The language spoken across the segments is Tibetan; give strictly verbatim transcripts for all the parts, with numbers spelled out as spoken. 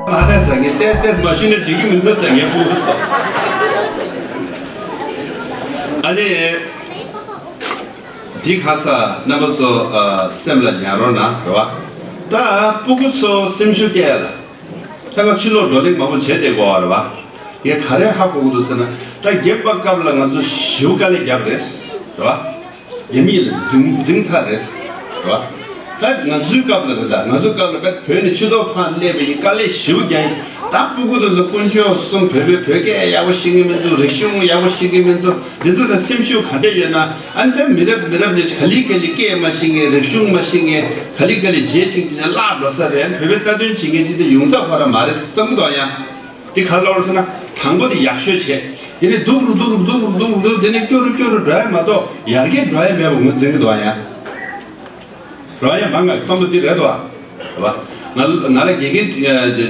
མ་ལས་ཟ་ངེས་ཏེས་ཏེས་མ་ཤི་ནས་འགྲིག་གི་མི་འདུག་ཟ་ངེས་པོ་ཨ་ནི། འདི་ཁ་ས་རྣམ་པ་ཚོ་ཨ་སེམས་ལ་ཉར་རོགས་གནང་རེད་བ། ད་སྤུ་གུ་ཚོ་སེམས་ཤུགས་སྐྱེད་ལ། ཁྱེད་ཀ་ཕྱི་ལོགས་བགྲོ་གླེང་མང་པོ་བྱས་བསྡད་དགོས་བ་རེད་བ། ངས་ག་རེ་ཧ་གོ་གི་འདུག་ཟེར་ན། ད་རྒན་པ་སྐབས་ལ་ང་ཚོ་ཞེ་པོ་དཀའ་ལས་བརྒྱབ་རེད། རེད་བ། རྒྱ་མི་ལ་འཛིང་འཛིང་ཚར་རེད། རེད་བ། ད་ང་ཚོའི་སྐབས་ལ་རེད། ད་ང་ཚོའི་སྐབས་ལ་བོད་ནས་ཕྱི་ལོགས་ཕར་སླེབས་པའི་དཀའ་ལས་ཞེ་པོ་བརྒྱབ་ཡིན། ད་སྤུ་གུ་དེ་ཚོ་དཀོན་མཆོག་གསུམ་བོད་པའི་བོད་སྐད་ཡག་པོ་ཤེས་ཀྱི་མི་འདུག་རིག་གཞུང་ཡག་པོ་ཤེས་ཀྱི་མི་འདུག་འདི་ཚོ་ལ་སེམས་ཤུགས་ག་འདྲ་ཡོད་ན། ཨ་ནི་ད་མི་རབས་མི་རབས་ནས་ག་ལེ་ག་ལེ་སྐད་མ་ཤེས་མཁན། རིག་གཞུང་མ་ཤེས་མཁན། ག་ལེ་ག་ལེ་བརྗེད་ཅིག་ཅིག་བརླག་འགྲོ་ས་རེད། བོད་པའི་རྩ་དོན་བྱེད་མཁན་ཅིག་དེ་ཡོང་ས་ཁོ་རང་མ་རེད་བསམ་གྱི་འདུག་ཡང་། དེ་ག་ལ་བར་སོང་ན། དང་པོ་དེ་ཡག་ཤོས་བྱས། དེ་ནས་སྡུག་རུ་སྡུག་རུ་སྡུག་རུ་སྡུག་རུ་སྡུག་དེ་ནས་སྐྱོ་རུ་སྐྱོ་རུ་འགྲོ་ཡ་མ་གཏོགས་ཡར་རྒྱས་འགྲོ་ཡ་མེད་པ་ངོས་འཛིན་གྱི་འདུག་ཡང་། རོ་ཡ་མ་ང་བསམ་བློ་དེ་རེད་དོ། རེད་བ། ང་ང་ལ་དགེ་རྒན་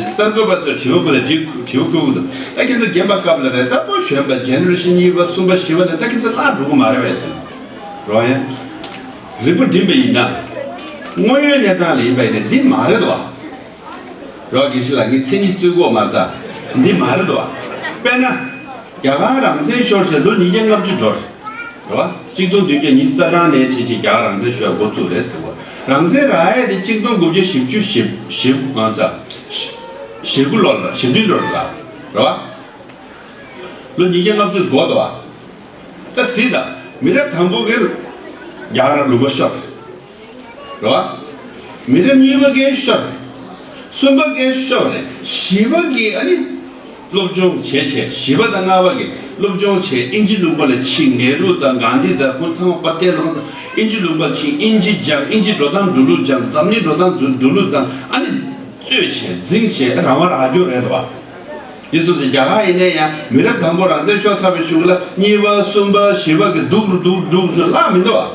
གསར་འགོད་པ་ཚོས་དྲི་བ་ཁོ་ལ་དྲི་དྲི་བ་ཁུར་གི་འདུག་ད་ཁྱེད་ཚོ་རྒན་པ་སྐབས་ལ་རེད། ད་པོ་གཞོན་པ་ཇེ་ནེ་རེ་ཤན་གཉིས་པ་གསུམ་པ་བཞི་པ་ལ་ད་ཁྱེད་ཚོ་བརླག་འགྲོ་གི་མ་རེད་བས་ཟེར། རོ་ཡ། རིག་པ་སྒྲིམ་པ་ཡིན་ན། དངོས་ཡོད་གནས་སྟངས་ལ་ཡིན་པ་ཡིན་ན་འདི་མ་རེད་དོ། རོགས་དགེ་བཤེས་ལགས། ངས་མཚན་ཉིད་རྩོད་དགོས་མ་རེད་ད། འདི་མ་རེད་དོ། དཔེར་ན། རྒྱ་གར་རང་བཙན་ཤོར་བྱས་ལོ་ཉིས་བརྒྱ་ལྔ་བཅུ་འགྲོ་རེད། རེད་བ། གཅིག་སྟོང་བདུན་བརྒྱ་ཉི་ཤུ་རྩ་གྲངས་ནས་བྱས་བྱས་རྒྱ་གར་རང་བཙན་ཤོར་འགོ་བཙུགས་རེད་ཟེར་བ། རང་བཙན་རག་ཡས་དེ་གཅིག་སྟོང་དགུ་བརྒྱ་བཞི་བཅུ་ཞེ་བཞི་ང་ཚ་ཞེ་དགུ་ལོ་ལ་ཞེ་བདུན་ལོ་ལ་རེད་བ། ལོ་ཉིས་བརྒྱ་ལྔ་བཅུ་འགོར་འདུག་བ། ད་གཟིགས་དང་། མི་རབས་དང་པོ་གིས་རྒྱ་གར་ལུང་པ་ཤོར། རེད་བ། མི་རབས་གཉིས་པ་གིས་ཤོར། གསུམ་པ་གིས་ཤོར་རེད། བཞི་པ་གིས་ཨ་ནི་སློབ་སྦྱོང་བྱས་བྱས། བཞི་པ་དང་ལྔ་པ་གིས་སློབ་སྦྱོང་བྱས། དབྱིན་ཇི་ལུང་པ་ལ་ཕྱིན། ནེ་རུ་དང་གྷན་དྷི་དང་ཁོང་ཚང་མ་པ་ཏེལ་དང་ཚང་། དབྱིན་ཇི་ལུང་པ་ལ་ཕྱིན། དབྱིན་ཇི་སྦྱངས། དབྱིན་ཇི་འགྲོ་སྟངས་འགྲོ་ལུགས་སྦྱངས། འཛམ་གླིང་འགྲོ་སྟངས་འགྲོ་ལུགས་སྦྱངས། ཨ་ནི་རྩོད་བྱས་འཛིང་བྱས་རང་དབང་རག་རྒྱུ་རེད་དོ། འདི་སོང་ཙང་རྒྱ་གར་ཡིན་ན་ཡང་མི་རབས་དང་པོ་རང་བཙན་ཤོར་ཚར་བའི་གཞུག་ལ་གཉིས་པ་གསུམ་པ་བཞི་པ་གི་སྡུག་རུ་སྡུག་རུ་སྡུག་རུ་བརླག་མི་འདུག་བ།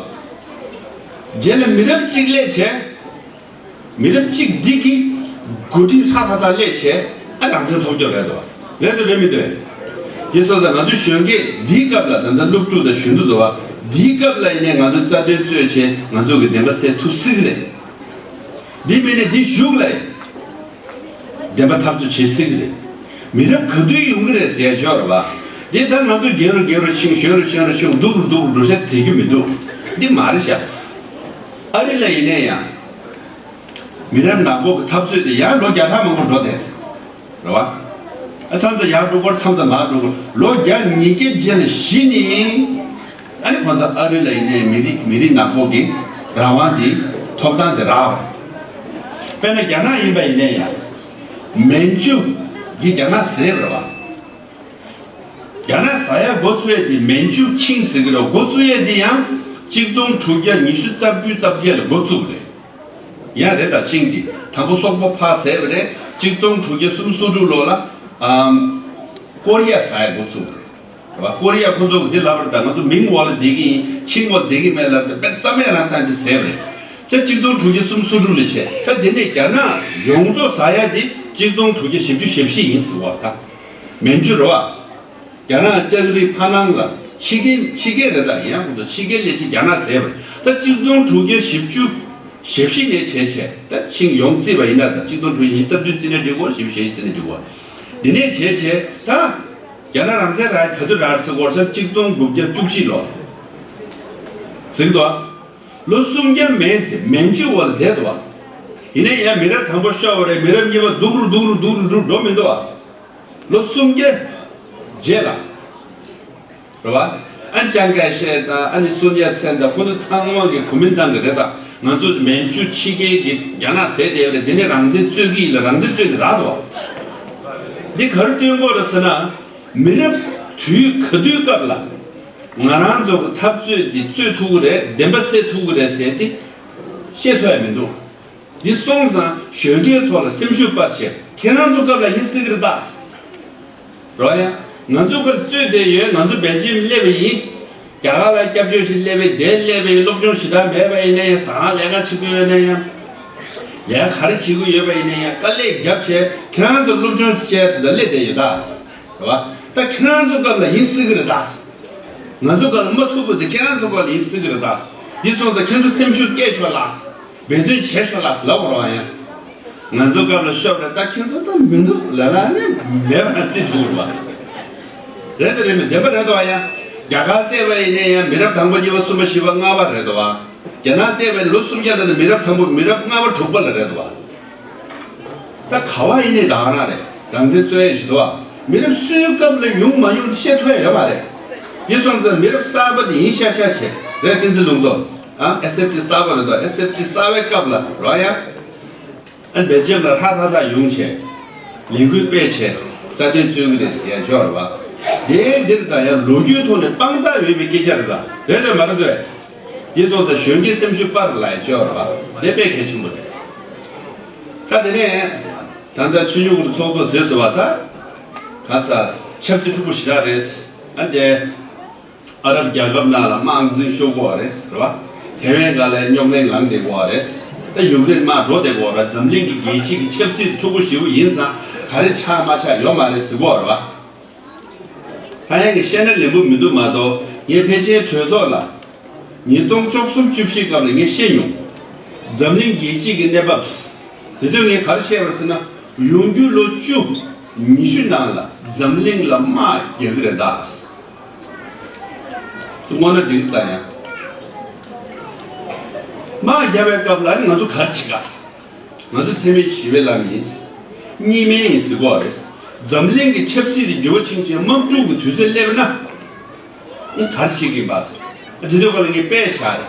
རྗེས་ལ་མི་རབས་གཅིག་སླེབས་བྱས། མི་རབས་གཅིག་འདི་གི་འགོ་ཁྲིད་ཧྲ་ཐག་ཐག་སླེབས་བྱས་ཨ་རང་བཙན་ཐོབ་རྒྱུ་རེད་དོ། རེད་དོ་རེད་མི་འདུག་འདི་སོང་ཙང་ང་ཚོའི་གཞོན་སྐྱེས་འདིའི་སྐབས་ལ། ད་ལྟ་སློབ་ཕྲུག་དང་གཞོན་ནུ་འདུག་བ། འདིའི་སྐབས་ལ་ཡིན་ནའི་ང་ཚོ་རྩ་དོན་རྩོད་བྱས་ང་ཚོ་གི་བདེན་པ་གསལ་ཐུབ་སྲིད་ཀྱི་རེད། འདི་མིན་ནས་འདི་གཞུག་ལ་ཡིན། བདེན་པ་འཐབ་རྩོད་བྱེད་སྲིད་ཀྱི་རེད། མི་རབས་ག་དུས་ཡོང་གི་རེད་ཟེར་ཡ་ཅིག་ཡོད་རེད་བ། འདི་ད་ང་ཚོ་རྒན་རུ་རྒན་རུ་ཕྱིན། གཞོན་རུ་གཞོན་རུ་ཕྱིན། སྡུག་རུ་སྡུག་རུ་འགྲོ་ཤག་ཟེར་རྒྱུ་མི་འདུག་འདི་མ་རེད་ཤག་ཨ་རི་ལ་ཡིན་ནའི་ཡང་། མི་རབས་ནག་པོ་གི་འཐབ་རྩོད་དེ་ཡང་ལོ་བརྒྱ་ཕྲག་མང་པོ་འགྲོ་བསྡད་རེད་བ། ཨ་མཚམས་མཚམས་ཡར་འགྲོ་སྐོར། མཚམས་མཚམས་མར་འགྲོ་སྐོར། ལོ་བརྒྱ་ཉིས་བརྒྱ་རྗེས་ལ་གཞི་ནས། ཨ་ནི་ཁོང་ཚོ་ཨ་རི་ལ་ཡིན་ནའི་མི་རིགས་མི་རིགས་ནག་པོ་གི་རང་དབང་འདི་ཐོབ་ཐང་དེ་རག་པ་རེད། དཔེར་ན་རྒྱ་ནག་ཡིན་པ་ཡིན་ནའི་ཡང་། མན་ཇུ་གི་རྒྱ་ནག་ཟེར་བ་རེད་བ། རྒྱ་ནག་ཟེར་ཡ་འགོ་བཙུགས་ཡས་དེ་མན་ཇུ་ཆིང་ཟེར་གི་རེད། འགོ་བཙུགས་ཡས་དེ་ཡང་གཅིག་སྟོང་དྲུག་བརྒྱ་ཉི་ཤུ་རྩ་བརྒྱད་རྩ་བརྒྱད་ལ་འགོ་བཙུགས་པ་རེད། ཡང་རེད། ད་ཆིང་དེ་དང་པོ་སོག་པོ་ཕར་ཟེར་བ་རེད། གཅིག་སྟོང་དྲུག་བརྒྱ་སུམ་ཅུ་སོ་དྲུག་ལོ་ལ་ཨམ་ཀོ་རི་ཡ་ཟེར་ཡ་འགོ་བཙུགས་པ་རེད། རེད་བ། ཀོ་རི་ཡ་ཁོ་ཚོ་གི་འདི་ལབ་པ་རེད། ད་ང་ཚོ་མིང་འོག་ལ་བསྡད་ཀྱི་ཡིན། ཆིང་འོག་ལ་བསྡད་ཀྱི་མེད་ལབ། དེ་དཔེ་རྩ་མེད་རང་བཏང་ཅིག་ཟེར་བ་རེད། ཅེས་གཅིག་སྟོང་དྲུག་བརྒྱ་སུམ་ཅུ་སོ་དྲུག་ལ་བྱས། ད་དེ་ནས་རྒྱ་ནག་ཡོངས་རྫོགས་ཟེར་ཡ་དེ་གཅིག་སྟོང་དྲུག་བརྒྱ་བཞི་བཅུ་ཞེ་བཞི་ཡིན་ཟེར་བ་ད། མན་ཇུ་རེད་བ། རྒྱ་ནག་ལྕགས་རི་ཕ་ནང་ལ་ཕྱི་རྒྱལ་ཕྱི་རྒྱལ་རེད། ད་ཡིན་ཡང་ཁོང་ཚོ་ཕྱི་རྒྱལ་སླེབས་ཅིག་རྒྱ་ནག་ཟེར་བ་རེད། ད་གཅིག་སྟོང་དྲུག་བརྒྱ་བཞི་བཅུ་ཞེ་བཞི་ནས་བྱས་བྱས། ད་ཆིང་ཡོངས་བརྩིས་པ་ཡིན་ན། ད་གཅིག་སྟོང་དྲུག་བརྒྱ་ཉི་ཤུ་རྩ་བདུན་བརྩིས་ན་འགྲིག་གོ། བཞི་བཅུ་ཞེ་བཞི་བརྩིས་ན་འགྲིག་གོ། འདི་ནས་བྱས་བྱས་ད། རྒྱ་ནག་རང་བཙན་རག་ག་དུས་རག་ཟེར་གོ་ས་གཅིག་སྟོང་དགུ་བརྒྱ་བཅུ་གཅིག་ལོ། ཟིན་ཏོ། ལོ་སུམ་བརྒྱ་མན་ཟེར་མན་ཇུ་འོག་ལ་བསྡད་དོ། ཡིན་ན་ཡང་མི་རབས་དང་པོ་ཤོར་བ་རེད། མི་རབས་གཉིས་པ་སྡུག་རུ་སྡུག་རུ་སྡུག་རུ་འགྲོ་འགྲོ་མི་འདུག་བ། ལོ་སུམ་བརྒྱ་རྗེས་ལ། རེད་བ། ཨ་ཅང་ཀའེ་ཤེ་དང་ཨ་ནི་སུན་ཡ་ཚན་དང་ཁོ་ཚོ་ཚང་མ་གི་གོ་མིན་ཏང་གི་རེད། ད་ང་ཚོ་མན་ཇུ་ཕྱི་རྒྱལ་གྱི་རྒྱ་ནག་ཟེར་བསྡད་པ་རེད། འདི་ནས་རང་བཙན་རྩོད་ཀྱི་ཡིན་ལ་རང་བཙན་རྩོད་ནི་རག་འདུག་བ། འདི་ག་རེ་སྟོན་དགོས་རེད་ཟེར་ན། མི་རབས་དུས་ག་དུས་སྐབས་ལ་ང་རང་ཚོ་གི་འཐབ་རྩོད་འདི་རྩོད་ཐུབ་ཀྱི་རེད། བདེན་པ་གསལ་ཐུབ་ཀྱི་རེད་ཟེར་ཏེ་བཤད་ཐུབ་ཡ་མི་འདུག་འདི་སོང་ཙང་གཞོན་སྐྱེས་ཚོ་ལ་སེམས་ཤུགས་སྤར་བྱས། ཁྱེད་རང་ཚོ་སྐབས་ལ་ཡིན་སྲིད་ཀྱི་རེད་ད། རོ་ཡ། ང་ཚོ་སྐབས་རྩོད་བསྡད་ཡོད། ང་ཚོ་སྦེལ་ཇམ་སླེབས་པ་ཡིན། རྒྱ་གར་ལ་སྐྱབས་བཅོལ་ཞིག་སླེབས་པའི་དེ་སླེབས་པའི་སློབ་སྦྱོང་ཞེ་དྲག་མེད་པ་ཡིན་ན་ཡང་། ཟ་ཁང་ལས་ཀ་བྱེད་ཀྱི་ཡོད་ན་ཡང་། ལས་ཀ་ག་རེ་བྱེད་ཀྱི་ཡོད་པ་ཡིན་ན་ཡང་། དཀའ་ལས་བརྒྱབ་བྱས་ཁྱེད་རང་ཚོ་སློབ་སྦྱོང་བྱས་དེ་འདྲ་སླེབས་བསྡད་ཡོད་ད། རེད་བ། ད་ཁྱེད་རང་ཚོ་སྐབས་ལ་ཡིན་སྲིད་ཀྱི་རེད་ད། ང་ཚོ་སྐབས་ལ་མ་ཐུབ་པ་དེ་ཁྱེད་རང་ཚོ་སྐབས་ལ་ཡིན་སྲིད་ཀྱི་རེད་ད། ཡིན་སོང་ཙང་ཁྱེད་ཚོ་སེམས་ཤུགས་སྐྱེད་ཤོག་ལ། འབད་བརྩོན་བྱེད་ཤོག་ལ་ལབ་དགོས་རེད་བ་ཡ། ང་ཚོ་སྐབས་ལ་ཤོབ་རེད་ད། ཁྱེད་ཚོ་ད་མི་འདུག་ལ་ལ་ནི་མེད་པ་སྲིད་འདུག་རེད་བ། རེད་དེ་རེད་མི་བདེན་པ་རེད་དོ་ཡ། རྒྱ་གར་བལྟས་པ་ཡིན་ནའི་ཡང་མི་རབས་དང་པོ་གཉིས་པ་གསུམ་པ་བཞི་པ་ལྔ་པ་རེད་དོ་བ། རྒྱ་ནག་བལྟས་པ་ཡིན་ལོ་སུམ་བརྒྱ་ལ་ནི་མི་རབས་དང་པོ་མི་རབས་ལྔ་པ་དྲུག་པ་ལ་རེད་དོ་བ། ད་ག་བ་ཡིན་ནའི་ད་ག་རང་རེད། རང་བཙན་རྩོད་ཡས་ཞིག་འདུག་བ། མི་རབས་སུའི་སྐབས་ལ་ཡོང་མ་ཡོང་དེ་བཤད་ཐུབ་ཡ་ཡོད་མ་རེད། ཡིན་སོང་ཙང་མི་རབས་གསར་པ་དེ་ཡིན་ཤག་ཤག་བྱས་རེད། བསྟན་འཛིན་ལུང་རྟོགས་ཨ་ཨེས་ཨེཕ་ཊི་གསར་པ་རེད་དོ། ཨེས་ཨེཕ་ཊི་གསར་པའི་སྐབས་ལ་རོ་ཡ། ཨ་སྦེལ་ཇམ་ལ་ཧྲ་ཐག་ཐག་ཡོང་བྱས། ལས་འགུལ་སྤེལ་བྱས་རྩ་དོན་རྩོད་ཀྱི་རེད་ཟེར་ཡ་འབྱོར་བ། དེའི་འདིར་ད་ཡང་ལོ་རྒྱུས་ཐོག་ནས་དཔང་རྟགས་ཡོད་པའི་སྐད་ཆ་རེད་ད། རེད་དོ་མ་རེད་དོ། ཡིན་སོང་ཙང་གཞོན་སྐྱེས་སེམས་ཤུགས་སྤར་ལ་ཡ་འབྱོར་བ་དེ་དཔེ་གལ་ཆེན་པོ་རེད། ད་དེ་ནས་ད་ལྟ་ཆུ་ཆུ་གུ་ཚོགས་གཙོ་ཟེར་སོང་བ་ད། ག་ས་ཆབ་སྲིད་འཁྲུག་པོ་ཞེ་དྲག་རེད། ཨ་འདས། ཨ་རབ་རྒྱལ་ཁབ་ནང་ལ་དམག་འཛིང་ཤོར་གོ་བ་རེད་ཟེར་བ། ཐེ་ཝན་སྒང་ལ་རྙོག་གླེང་ལངས་བསྡད་གོ་བ་རེད། ད་ཡུཀ་རེན་དམག་འགྲོ་བསྡད་གོ་བ་རེད། འཛམ་གླིང་གི་རྒྱལ་སྤྱི་གི་ཆབ་སྲིད་འཁྲུག་པོ་ཞེ་པོ་ཡིན་ཙང་ག་རེ་ཆགས་མ་ཆགས་ཡོད་མ་རེད་ཟེར་གོ་བ་རེད་བ། ད་ཡང་གི་བཤད་ན་ལན་པོ་མི་འདུག་མ་གཏོགས་ངས་ཕལ་ཆེར་གྲོས་ཚོགས་ལ་ཉིས་སྟོང་བཅུ་གསུམ་བཅུ་བཞི་སྐབས་ལ་ངས་བཤད་མྱོང་། འཛམ་གླིང་རྒྱལ་སྤྱི་གི་གནས་བབ། དེ་དུས་ངས་ག་རེ་བཤད་པ་རེད་ཟེར་ན། ཡོང་རྒྱུ་ལོ་བཅུ། ཉི་ཤུ་ནང་ལ་འཛམ་གླིང་ལ་དམག་རྒྱག་གི་རེད་ད། དངོས་གནས་འགྲིག་ད་ཡང་། དམག་རྒྱག་པའི་སྐབས་ལ་ནི་ང་ཚོ་ག་རེ་བྱེད་ག། ང་ཚོ་འཚེ་མེད་ཞི་བའི་ལམ་ཡིན། གཉིས་སྨན་ཡིན་ཟེར་གོ་རེད། འཛམ་གླིང་གི་ཆབ་སྲིད་དེ་འགྱུར་བ་ཕྱིན་ཆད་དམག་འཁྲུག་གི་དུས་ཚོད་སླེབས་ན། ཨ་ག་རེ་བྱེད་ཀྱི་ཡིན་པ། དེ་དུས་སྐབས་ལ་ངས་དཔེ་བཞག་རེད།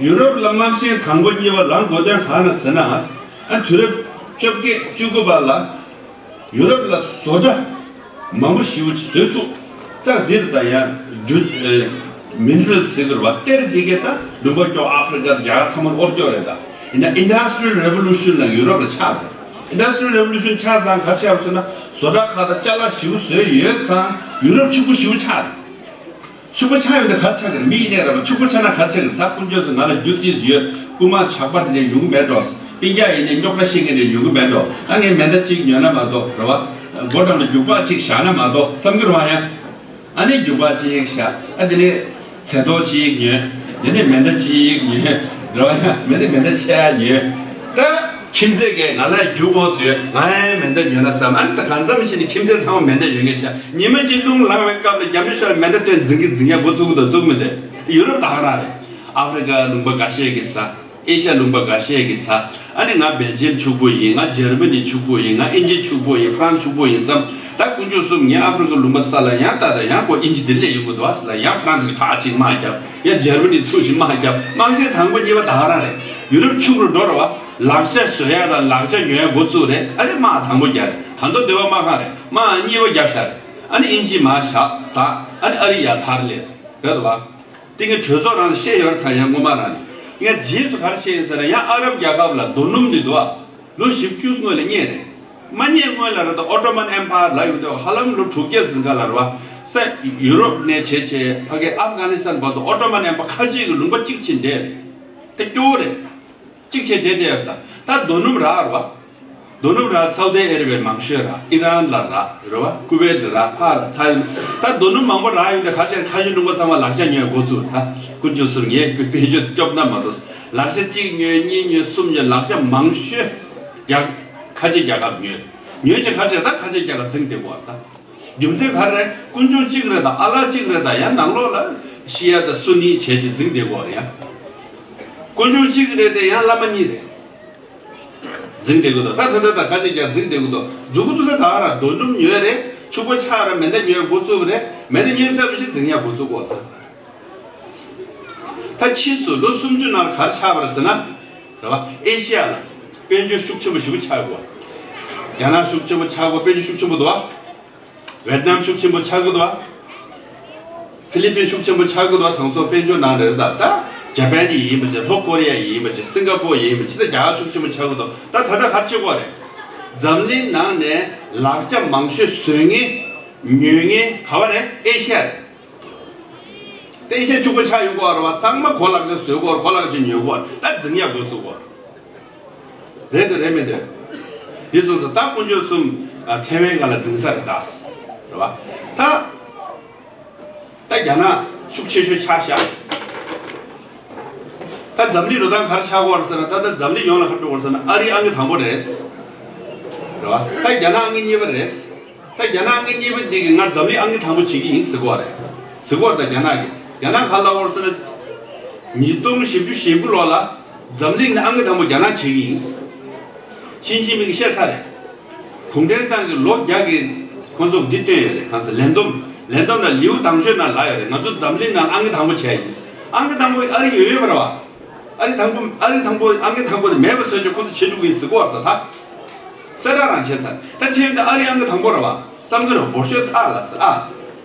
ཡུ་རོབ་ལ་དམག་ཆེན་དང་པོ་གཉིས་པ་ལངས་དགོས་དོན་གང་ན་ཟེར་ན། ཨ་དུས་རབས་བཅོ་བརྒྱད་བཅུ་དགུ་པ་ལ། ཡུ་རོབ་ལ་བཟོ་གྲྭ་མང་པོ་ཞེ་པོ་ཅིག་བཟོས་ཐུབ། ད་འདིར་ད་ཡང་རྒྱུ་ཨེ་མི་ནི་རལ་ཟེར་གི་རེད་བ། གཏེར་འདི་གས་ད་ལུང་པ་ཀྱོག་ཨ་ཧྥི་རི་ཀ་དང་རྒྱ་གར་ཚང་མར་དབོར་ཀྱོག་རེད་ད། ཡིན་ན་Industrial Revolution ལ་ཡུ་རོབ་ལ་ཆགས་རེད། Industrial Revolution ཆགས་ཙང་ག་རེ་ཆགས་པ་ཟེར་ན་བཟོ་གྲྭ་ཁག་དང་ཅ་ལག་ཞེ་པོ་བཟོས་ཡོད་ཙང་ཡུ་རོབ་ཕྱུག་པོ་ཞེ་པོ་ཆགས་རེད། ཕྱུག་པོ་ཆགས་ཡོད་འདི་ག་རེ་ཆགས་ཀྱི་རེད། མི་ཡིན་ནའི་རེད་བ། ཕྱུག་པོ་ཆགས་ན་ག་རེ་ཆགས་ཀྱི་རེད། ད་དཀོན་མཆོག་གསུམ་ང་ལ་རྒྱུ་ཅིག་ཡོད། རྐུན་མ་ཇག་པ་འདི་འདྲ་ཡོང་གི་མེད་འགྲོ། སྤུན་ཀྱག་ཡིན་ནའི་རྙོག་དྲ་བཤད་མཁན་འདི་འདྲ་ཡོང་གི་མེད་འགྲོ། ད་ངས་མེ་མདའ་གཅིག་ཉོས་ན་མ་གཏོགས་རེད་བ། སྒོ་འགྲམ་ལ་རྒྱུག་པ་གཅིག་བཞག་ན་མ་གཏོགས་བསམ་གྱི་རེད་བ་ཡ། ཨ་ནི་རྒྱུག་པ་གཅིག་བཞག་ཨ་དེ་ནས་ཚེ་ཐོག་གཅིག་ཉོས། དེ་ནས་མེ་མདའ་གཅིག་ཉོས། རེད་བ་ཡ། མེ་མདའ་མེ་མདའ་ཆེ་ཡ་ཉོས། ད་ཁྱིམ་མཚེས་ཀས་ང་ལ་རྒྱུག་འོང་ཟེར། ང་ཡང་མེ་མདའ་ཉོས་ན་བསམ། ཨ་ནི་ད་གང་འཚམ་ཞིག་ནི་ཁྱིམ་མཚེས་ཚང་མ་མེ་མདའ་ཡོད་མཁན་ཆགས། ཉི་མ་གཅིག་རླུང་ལངས་པའི་སྐབས་ལ་རྒྱ་མི་ཤོར་མེ་མདའ་སྟོན་འཛིང་གི་འཛིང་ཡ་འགོ་བཙུགས་གི་འདུག་བཙུགས་མི་འདུག་ཡུ་རོབ་ད་ག་རང་རེད། ཨ་ཧྥི་རི་ཀ་ལུང་པ་འགའ་ཤས་ཀྱི་ས། ཨེ་ཤ་ཡ་ལུང་པ་འགའ་ཤས་ཀྱི་ས། ཨ་ནི་ང་སྦེལ་ཇི་ཡམ་ཕྱུག་པོ་ཡིན། ང་འཇར་མ་ནི་ཕྱུག་པོ་ཡིན། ང་དབྱིན་ཇི་ཕྱུག་པོ་ཡིན། ཧྥ་རན་སི་ཕྱུག་པོ་ཡིན་བསམ། ད་དཀོན་མཆོག་གསུམ་ངའི་ཨ་ཧྥི་རི་ཀ་ལུང་པ་ས་ལ་ཡང་ལྟ་ད་ཡང་ཁོ་དབྱིན་ཇི་དེ་སླེབས་ཡོང་གི་འདུག་ཨ་ས་ལ་ཡང་ཧྥ་རན་སི་གི་ཁག་ཅིག་དམག་བརྒྱབ། ཡང་འཇར་མ་ནི་ཚུར་ཞིག་དམག་བརྒྱབ། དམག་ཆེན་དང་པོ་གཉིས་པ་ད་ག་རང་རེད། ཡུ་རོབ་ཕྱུག་རུ་འགྲོ་ར་བ། ལག་ཆ་བཟོ་ཡ་དང་ལག་ཆ་ཉོ་ཡ་འགོ་བཙུགས་རེད། ཨ་ནི་དམག་དང་པོ་རྒྱག་རེད། ད་མདོ་སྡེ་བ་དམག་ཁང་རེད། དམག་གཉིས་པ་རྒྱབ་ཤག་རེད། ཨ་ནི་དབྱིན་ཇི་དམག་བཞག་ཟ། ཨ་ནི་ཨ་རི་ཡར་ཐར་སླེབས་རེད་བ། དེ་ངས་གྲོས་ཚོགས་རང་ལ་བཤད་ཡོད་རེད། ད་ཡང་སྔོན་མ་རང་ནས་ངས་རྗེས་སུ་ག་རེ་བཤད་ཡིན་ཟེར་ན། ཡང་ཨ་རབ་རྒྱལ་ཁབ་ལ་རྡོ་སྣུམ་འདི་འདུག་ཨ། ལོ་བཞི་བཅུ་སྔོན་ལ་རྙེད་རེད། མ་རྙེད་སྔོན་ལ་རེད་ད། ཨོ་ཏོ་མན་ཨེམ་པ་ཡར་ལབ་ཡོང་དུས་ཧ་ལམ་ལོ་དྲུག་བརྒྱ་ཟིན་ག་ལ་རེད་བ། ས་ཡུ་རོབ་ནས་བྱས་བྱས་ཕ་གི་ཨབ་གྷ་ནི་སི་ཐན་བར་དུ་ཨོ་ཏོ་མན་ཨེམ་པ་ཁ་ཆེ་གི་ལུང་པ་གཅིག་ཕྱིན་བསྡད་རེད། དེ་སྐྱོ་བོ་རེད། གཅིག་བྱས་བསྡད་བསྡད་ཡོད་ད། ད་རྡོ་སྣུམ་རག་རེད་བ། རྡོ་སྣུམ་རག་སའུ་ཏི་ཨ་ར་བི་ཡ་མང་ཤོས་རག་ཨི་རན་ལ་རག་རེད་བ། ཀུ་ཝེད་ལ་རག་ཕར་ལ་ཚ་ཡོད། ད་རྡོ་སྣུམ་མང་པོ་རག་ཡོད་ད། ཁ་ཤས་ཁ་ཤས་ལུང་པ་ཚང་མ་ལག་ཆ་ཉོས་འགོ་བཙུགས། ད་དཀོན་མཆོག་གསུམ་ངས་དཔེ་དཔེ་བརྗོད་སྐྱོབ་ན་མ་གཏོགས། ལག་ཆ་གཅིག་ཉོས་གཉིས་ཉོས་གསུམ་ཉོས་ལག་ཆ་མང་ཤོས་རྒྱ་ཁ་ཆེ་རྒྱལ་ཁབ་ཉོས། ཉོས་ཀྱང་ཁ་ཆེ་ད་ཁ་ཆེ་རྒྱལ་ཁབ་འཛིང་བསྡད་དགོས་ད། རྒྱུ་མཚན་ག་རེ་རེད། དཀོན་མཆོག་གཅིག་རེད་ད། ཨ་ལ་གཅིག་རེད་ད། ཡང་ནང་ལོགས་ལ་ཤི་ཡ་དང་སུ་ནི་བྱས་ཅིག་འཛིང་བསྡད་དགོས་རེད་ཡ། དཀོན་མཆོག་གཅིག་རེད་དེ་ཡང་བླ་མ་གཉིས་རེད། འཛིང་བསྡད་དགོས་འདུག་ད་ད་ད་ད་ག་ཞིག་ཀྱང་འཛིང་བསྡད་དགོས་འདུག་མཛུ་གུ་བཙུགས་ས་ད་ག་ར་རྡོ་སྣུམ་ཉོས་རེད། ཕྱུག་པོ་ཆགས་ར་མེ་མདའ་ཉོས་འགོ་བཙུགས་རེད། མེ་མདའ་ཉོས་ཚར་བ་ཞིག་འཛིང་ཡ་འགོ་བཙུགས་དགོས་རེད་ད། ད་ཕྱིས་སུ་ལོ་སུམ་ཅུ་ནང་ལ་ག་རེ་ཆགས་པ་རེད་ཟེར་ན། རེད་བ། ཨེ་ཤི་ཡ་ལ་དཔལ་འབྱོར་ཤུགས་ཆེན་པོ་ཞེ་པོ་ཆགས་དགོས། རྒྱ་ནག་ཤུགས་ཆེན་པོ་ཆགས་དགོས། དཔལ་འབྱོར་ཤུགས་ཆེན་པོ་འདུག་བ། ཝེད་ནམ་ཤུགས་ཆེན་པོ་ཆགས་ཀྱི་འདུག་བ། ཧྥི་ལི་པིན་ཤུགས་ཆེན་པོ་ཆགས་ཀྱི་འདུག་བ། དེང་སང་དཔལ་འབྱོར་ནང་རེད་ད། ད་ཇ་པན་ཡིན་པ་བྱས། ལྷོ་ཀོ་རི་ཡ་ཡིན་པ་བྱས། སིང་ག་པོར་ཡིན་པ་བྱས། ད་རྒྱ་གར་ཤུགས་ཆེན་པོ་ཆགས་ཀྱི་འདུག་ད་ད་ལྟ་ག་རེ་བྱེད་དགོས་རེད། འཛམ་གླིང་ནང་ནས་ལག་ཆ་མང་ཤོས་བཟོ་མཁན་ཉོ་མཁན་ག་བ་རེད། ཨེ་ཤ་ཡ་རེད། ཨེ་ཤ་ཡ་ཕྱུག་པོ་ཆགས་ཡོང་གི་ཡོད་རེད་བ། ཚང་མ་གོ་ལག་ཆ་བཟོ་གི་ཡོད་རེད། གོ་ལག་ཆ་ཉོ་གི་ཡོད་རེད། ད་འཛིང་ཡ་འགོ་བཙུགས་གི་ཡོད་རེད། རེད་དེ་རེད་མི་འདུག་འདི་སོང་ཙང་ད་དཀོན་མཆོག་གསུམ་ཨ་ཐེ་ཝན་སྒང་ལ་འཛིང་ས་རེད་ད། རེད་བ། ད་ད་རྒྱ་ནག་ཤུགས་ཆེ་ཤོས་ཆགས་ཤག་ད་འཛམ་གླིང་འགྲོ་སྟངས་ག་རེ་ཆགས་ཀྱི་ཡོད་རེད་ཟེར་ན། ད་ད་འཛམ་གླིང་ཡོངས་ལ་ག་རེ་འགྲོ་གི་ཡོད་རེད་ཟེར་ན། ཨ་རི་ཨང་ཀི་དང་པོ་རེད། རེད་བ། ད་རྒྱ་ནག་ཨང་ཀི་གཉིས་པ་རེད། ད་རྒྱ་ནག་ཨང་ཀི་གཉིས་པ་འདི་གིས་ང་འཛམ་གླིང་ཨང་ཀི་དང་པོ་བྱེད་ཀྱི་ཡིན་ཟེར་གྱི་ཡོད་རེད། ཟེར་གྱི་ཡོད་རེད། ད་རྒྱ་ནག་གིས། རྒྱ་ནག་ག་རེ་ལབ་ཀྱི་ཡོད་རེད་ཟེར་ན། ཉིས་སྟོང་བཞི་བཅུ་ཞེ་དགུ་ལོ་ལ་འཛམ་གླིང་ནང་ཨང་ཀི་དང་པོ་རྒྱ་ནག་བྱེད་ཀྱི་ཡིན། ཞི་ཅིན་ཕིང་གིས་བཤད་ཚར་རེད། གུང་ཁྲན་ཏང་གིས་ལོ་བརྒྱ་གི་ཁོང་ཚོ་འདི་བཏོན་ཡོད་རེད། གང་ཟེར། ལན་འདེབས། ལན་འདེབས་ནང་ལིའུ་དང་ཞོན་ནང་ལབ་ཡོད་རེད། ང་ཚོ་འཛམ་གླིང་ནང་ཨང་ཀི་དང་པོ་བྱས་ཡིན། ཨང་ཀི་དང་པོ་ཨ་རི་ཡོད་ཡོད་མ་རེད་བ། ཨ་རི་དང་པོ། ཨ་རི་དང་པོ། ཨང་ཀི་དང་པོ་དེ་མེད་པ་བཟོས་བྱས་ཁོ་ཚོ་བྱེད་འགྲོ་གི་ཡིན་ཟེར་གྱི་ཡོད་རེད། ད་གསལ་བསྒྲགས་རང་བྱས་ཚར། ད་ཁྱེད་ད་ཨ་རི་ཨང་ཀི་དང་པོ་རེད་བ། བསམ་གྱི་རེད། འབོར་ཤོག་ཚར་ལ་ཟེར་ཨ།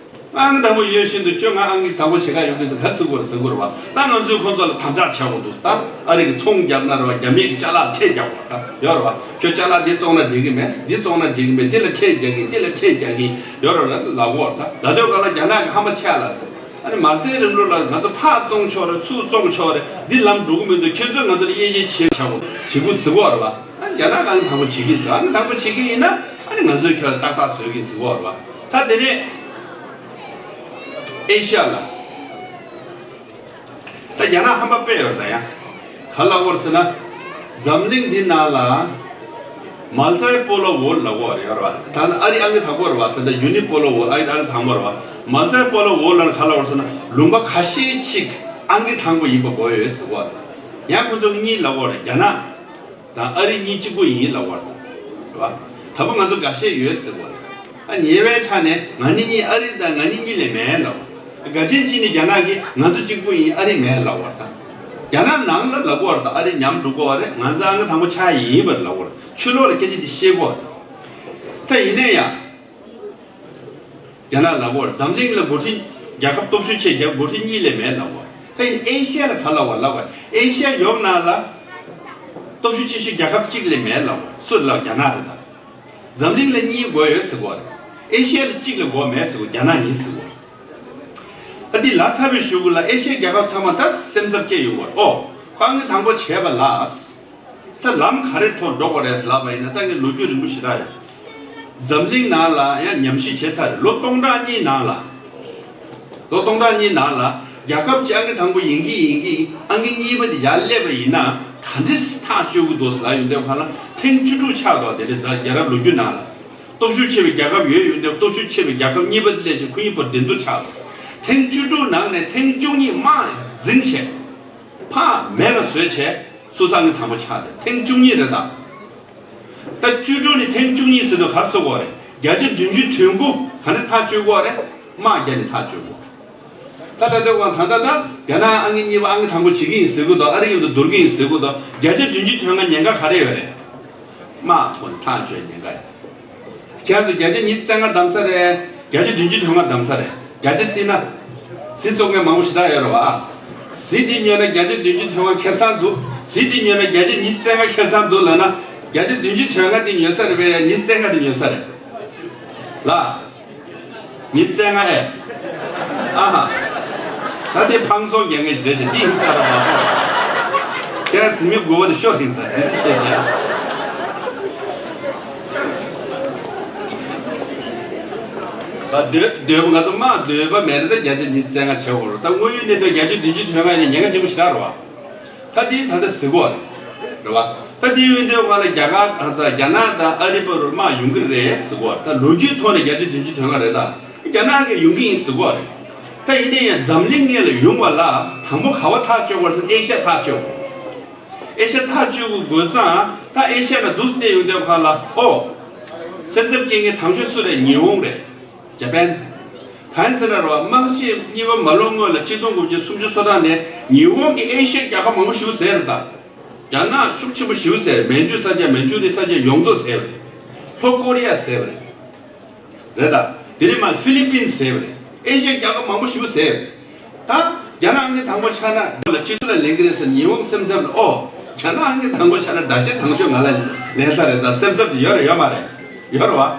ཨང་ཀི་དང་པོ་ཡོད་བཞིན་དུ་ཁྱོད་ང་ཨང་ཀི་དང་པོ་བྱེད་ག་ཡོང་གི་ཟེར་ག་ཟེར་གྱི་ཡོད་རེད། ཟེར་གྱི་ཡོད་རེད་བ། ད་ང་ཚོས་ཁོ་ཚོ་ལ་དམ་དྲག་བྱེད་དགོས་འདུག་ད་ཨ་རི་གིས་ཚོང་རྒྱག་ན་རེད་བ། རྒྱ་མི་གིས་ཅ་ལག་ཁྲལ་རྒྱག་དགོས་རེད། ད་ཡོད་རེད་བ། ཁྱོད་ཅ་ལག་འདི་བཙོང་ན་འགྲིག་གི་མེད། འདི་བཙོང་ན་འགྲིག་གི་མེད། འདི་ལ་ཁྲལ་རྒྱག་གི། འདི་ལ་ཁྲལ་རྒྱག་གི། ཡོད་རེད་བ། ད་ལབ་ཀྱི་ཡོད་རེད། ད་ལབ་དུས་སྒང་ལ་རྒྱ་ནག་གིས་ཧམ་པ་ཆེ་ལ་ཟེར། ཨ་ནི་མ་རྩའི་རིང་ལུགས་ལ་ང་ཚོ་ཕར་བཙོང་ཆོག་རེད། ཚུར་བཙོང་ཆོག་རེད། འདི་ལམ་འགྲོ་གི་མི་འདུག་ཁྱོད་ཚོས་ང་ཚོ་ལ་དབྱེ་ཞིབ་བྱེད་བྱ་དགོས། བྱེད་དགོས་ཟེར་གྱི་ཡོད་རེད་བ། ཨ་ནི་རྒྱ་ནག་ཨང་ཀི་དང་པོ་བྱེད་ཀྱི་ཟེར། ཨང་ཀི་དང་པོ་བྱེད་ཀྱི་ཡིན་ན། ཨ་ནི་ང་ཚོས་ཁྱོད་ལ་ཏག་ཏག་བཟོ་གི་ཟེར་གྱི་ཡོད་རེད་བ། ད་དེ་ནས་ཨེ་ཤ་ཡ་ལ། ད་རྒྱ་ནག་ཧམ་པ་དཔེ་ཡོད་རེད། ད་ཡང་ག་རེ་ལབ་ཀྱི་ཡོད་རེད་ཟེར་ན། འཛམ་གླིང་འདི་ནང་ལ་མལ་ཊི་པོ་ལར་ཝོརལཌ་ལབ་ཀྱི་ཡོད་རེད་བ། ད་ནི་ཨ་རི་ཨང་ཀི་དང་པོ་རེད་བ། ད་ལྟ་ཡུ་ནི་པོ་ལར་ཝོརལཌ། ཨ་རི་ཨང་ཀི་དང་པོ་རེད་བ། མལ་ཊི་པོ་ལར་ཝོརལཌ་ལབ་ན་ག་རེ་ལབ་ཀྱི་ཡོད་རེད་ཟེར་ན། ལུང་པ་ཁ་ཤས་ཅིག་ཨང་ཀི་དང་པོ་ཡིན་པ་དགོས་ཡོད་ཟེར་གྱི་ཡོད་རེད། ཡང་ཁོ་ཚོ་གཉིས་ལབ་ཀྱི་ཡོད་རེད། རྒྱ་ནག་དང་ཨ་རི་གཉིས་གཅིག་པུ་ཡིན་ལབ་ཀྱི་ཡོད་རེད། རེད་བ། དང་པོ་ང་ཚོ་འགའ་ཤས་ཡོད་ཟེར་གྱི་ཡོད་རེད། ཨ། ཉེ་བའི་ཆ་ནས་ང་གཉིས་གཉིས། ཨ་རི་དང་ང་གཉིས་གཉིས་ལས་མེད་ལབ། འགའ་ཤས་ཅིག་ནི་རྒྱ་ནག་གིས་ང་ཚོ་གཅིག་པུ་ཡིན། ཨ་རི་མེད་ལབ་པ་དང་། རྒྱ་ནག་ནང་ལ་ལབ་ཀྱི་ཡོད་རེད། ད་ཨ་རི་ཉམས་འགྲོ་གི་ཡོད་རེད། ང་ཚོ་ཨང་ཀི་དང་པོ་ཆགས་ཡིན་པ་ལབ་ཀྱི་ཡོད་རེད། ཕྱི་ལོགས་ལ་སྐད་ཆ་འདི་བཤད་ཀྱི་ཡོད་རེད། ད་ཡིན་ན་ཡང་། རྒྱ་ནག་ལབ་ཀྱི་ཡོད་རེད། འཛམ་གླིང་ལ་འགོ་ཁྲིད། རྒྱལ་ཁབ་སྟོབས་ཤུགས་ཆེ། རྒྱལ། འགོ་ཁྲིད་གཉིས་ལས་མེད་ལབ་ཀྱི་ཡོད་རེད། ད་ཡིན་ཨེ་ཤ་ཡ་ལ་ག་རེ་ལབ་ཀྱི་ཡོད་རེད། ལབ་ཀྱི་ཡོད་རེད། ཨེ་ཤ་ཡ་ཡོངས་ནང་ལ་སྟོབས་ཤུགས་ཆེ་ཤོས་རྒྱལ་ཁབ་གཅིག་ལས་མེད་ལབ་ཀྱི་ཡོད་རེད། སུ་ལབ། རྒྱ་ནག་རེད་ད། འཛམ་གླིང་ལ་གཉིས་དགོས་ཡོད་ཟེར་གྱི་ཡོད་རེད། ཨེ་ཤ་ཡ་ལ་གཅིག་ལས་དགོས་མེད་ཟེར་གྱི་ཡོད། རྒྱ་ནག་ཡིན་ཟེར་གྱི་ཡོད། ད་འདི་ལབ་ཚར་བའི་གཞུག་གུ་ལ་ཨེ་ཤ་ཡའི་རྒྱལ་ཁབ་ཚང་མ་ད་སེམས་འཚབ་སྐྱེ་ཡོང་གི་ཡོད་རེད། ཨོ། ཁོ་ཨང་ཀི་དང་པོ་བྱས་པ་ལ། ད་ལམ་ག་རེ་ཐོག་འགྲོ་དགོས་རེད་ལབ་པ་ཡིན་ན། ད་ངས་ལོ་རྒྱུས་རིང་པོ་ཞེ་དྲག་རེད། འཛམ་གླིང་ནང་ལ་ཡང་ཉམས་ཞིབ་བྱས་ཚར་རེད། ལོ་སྟོང་ཕྲག་གཉིས་ནང་ལ། ལོ་སྟོང་ཕྲག་གཉིས་ནང་ལ་རྒྱལ་ཁབ་གཅིག་ཨང་ཀི་དང་པོ་ཡིན་གྱི་ཡིན་གྱི། ཨང་ཀི་གཉིས་པ་དེ་ཡར་སླེབས་པ་ཡིན་ན་ག་འདྲས་ཐག་གཅོད་ཀྱི་འདུག་ལབ་ཡོང་དུས་སྒང་ལ་ཐེངས་བཅུ་དྲུག་ཆགས་སོང་། དེ་འདྲའི་རྒྱལ་རབས་ལོ་རྒྱུས་ནང་ལ། སྟོབས་ཤུགས་ཆེ་བའི་རྒྱལ་ཁབ་ཡོད་ཡོད་དུས། སྟོབས་ཤུགས་ཆེ་བའི་རྒྱལ་ཁབ་གཉིས་པ་དེ་སླེབས་བྱས་ཁོ་གཉིས་བར་འགྲན་བསྡུར་ཆགས་སོང་། ཐེངས་བཅུ་དྲུག་ནང་ནས་ཐེངས་བཅུ་གཉིས་དམག་འཛིང་བྱས། ཕར་མེད་པ་བཟོས་བྱས། སོ་སོ་ཨང་ཀི་དང་པོ་ཆགས་ཏེ་ཐེངས་བཅུ་གཉིས་རེད་ད། ད་བཅུ་དྲུག་ནས་ཐེངས་བཅུ་གཉིས་ཟེར་དུས་ག་རེ་ཟེར་དགོས་རེད། བརྒྱ་ཆ་བདུན་ཅུ་དོན་དགུ་ག་འདྲས་ཐག་གཅོད་དགོས་རེད། དམག་རྒྱག་ནས་ཐག་གཅོད་དགོས། ད་ལྟ་དེ་དབང་ད་ལྟ་ད་རྒྱ་ནག་ཨང་ཀི་གཉིས་པ་ཨང་ཀི་དང་པོ་བྱེད་ཀྱི་ཡིན་ཟེར་གྱི་འདུག་ཨ་རི་མཉམ་དུ་བསྡུར་གྱི་ཡིན་ཟེར་གྱི་འདུག་བརྒྱ་ཆ་བདུན་ཅུ་དོན་ལྔ་ཉེན་ཁ་ག་རེ་ཡོད་རེད། དམག་ཐོག་ནས་ཐག་གཅོད་ཉེན་ཁ་ཡོད། ཁྱེད་ཚོ་བརྒྱ་ཆ་ཉི་ཤུ་རྩ་ལྔ་བདམས་ས་རེད། བརྒྱ་ཆ་བདུན་ཅུ་དོན་ལྔ་བདམས་ས་རེད། བརྒྱ་ཆ་བརྩིས་ན། ཟི་བཙོང་མཁན་མང་པོ་ཞེ་དྲག་ཡོད་རེད་བ། ཟི་འདི་ཉོས་ན་བརྒྱ་ཆ་བདུན་ཅུ་དོན་ལྔ་ཁེ་བཟང་འདུག་ཟི་འདི་ཉོས་ན་བརྒྱ་ཆ་ཉི་ཤུ་རྩ་ལྔ་ཁེ་བཟང་འདུག་ལབ་ན། བརྒྱ་ཆ་བདུན་ཅུ་དོན་ལྔ་འདི་ཉོས་ས་རེད་པས། ཉི་ཤུ་རྩ་ལྔ་འདི་ཉོས་ས་རེད། ལ། ཉི་ཤུ་རྩ་ལྔ་ཨེ། ཨ་ཧ། ད་དེ་ཕང་ཚོང་རྒྱག་མཁན་ཞིག་རེད་ཤག་འདི་ཡིན་ས་རེད་མ་གཏོགས། ཁྱེད་རང་ཟི་མི་དགོས་པ་དེ་ཤོར་ཡིན་ས་འདི་འདྲ་བཤད་བྱས། ད་འདོད་འདོད་པ། ང་ཚོ་དམག་འདོད་པ་མེད་ན་ད་བརྒྱ་ཆ་ཉི་ཤུ་རྩ་ལྔ་བྱེད་དགོས་རེད། ད་དངོས་ཡོད་གནས་སྟངས་བརྒྱ་ཆ་བདུན་ཅུ་དོན་ལྔ་ནི་ཉེན་ཁ་ཆེན་པོ་ཞེ་དྲག་རེད་བ། ད་འདི་ད་ལྟ་ཟེར་གྱི་ཡོད་རེད། རེད་བ། ད་འདི་ཡོད་དུས་སྒང་ལ་རྒྱ་གར་དང་ས། རྒྱ་ནག་དང་ཨ་རི་བར་དུ་དམག་ཡོང་གི་རེད་ཟེར་གྱི་ཡོད་རེད། ད་ལོ་རྒྱུས་ཐོག་ནས་བརྒྱ་ཆ་བདུན་ཅུ་དོན་ལྔ་རེད་ད། རྒྱ་ནག་གིས་ཡོང་གི་ཡིན་ཟེར་གྱི་ཡོད་རེད། ད་ཡིན་ན་ཡང་འཛམ་གླིང་སྔོན་ལ་ཡོང་བ་ལ་དང་པོ་ག་པར་ཐག་གཅོད་དགོས་ཟེར་ན། ཨེ་ཤ་ཡ་ཐག་གཅོད་དགོས། ཨེ་ཤ་ཡ་ཐག་གཅོད་དགོས་དགོས་ཙང་། ད་ཨེ་ཤ་ཡ་ལ་འདུག་སེ་བལྟས་ཡོང་དུས་སྒང་ལ། ཨོ། སེམས་འཚབ་སྐྱེ་མཁན་དང་ཤོས་སུ་རེད། ཉི་ཧོང་རེད། ཇ་པན། གང་ཡིན་ཟེར་ན་རེད་བ། དམག་ཆེན་གཉིས་པ་མ་ལོག་སྔོན་ལ་ཆིག་སྟོང་དགུ་བརྒྱ་སུམ་ཅུ་སོ་གྲངས་ནས་ཉི་ཧོང་གིས་ཨེ་ཤ་ཡའི་རྒྱལ་ཁབ་མང་པོ་ཞེ་པོ་བཟས་རེད་ད། རྒྱ་ནག་ཤུགས་ཆེན་པོ་ཞེ་པོ་བཟས་རེད། མན་ཇུ་ས་ཆ། མན་ཇུ་རི་ས་ཆ་ཡོངས་རྫོགས་བཟས་པ་རེད། ལྷོ་ཀོ་རི་ཡ་བཟས་པ་རེད། རེད་ད། དེ་ནས་མར་ཧྥི་ལི་པིན་བཟས་པ་རེད། ཨེ་ཤ་ཡའི་རྒྱལ་ཁབ་མང་པོ་ཞེ་པོ་བཟས་རེད། ད་རྒྱ་ནག་ཨང་ཀི་དང་པོ་ཆགས་ན་ལ་སྤྱི་ཚོགས་ལ་ལེན་གི་རེད་ཟེར། ཉི་ཧོང་སེམས་འཚབ་ལ། ཨོ། རྒྱ་ནག་ཨང་ཀི་དང་པོ་ཆགས་ན་ཟླ་ཤས་དང་ཤོས་ང་ལ་ལེན་ས་རེད་ད། སེམས་འཚབ་དེ་ཡོད་རེད་ཡོད་མ་རེད། ཡོད་རེད་བ།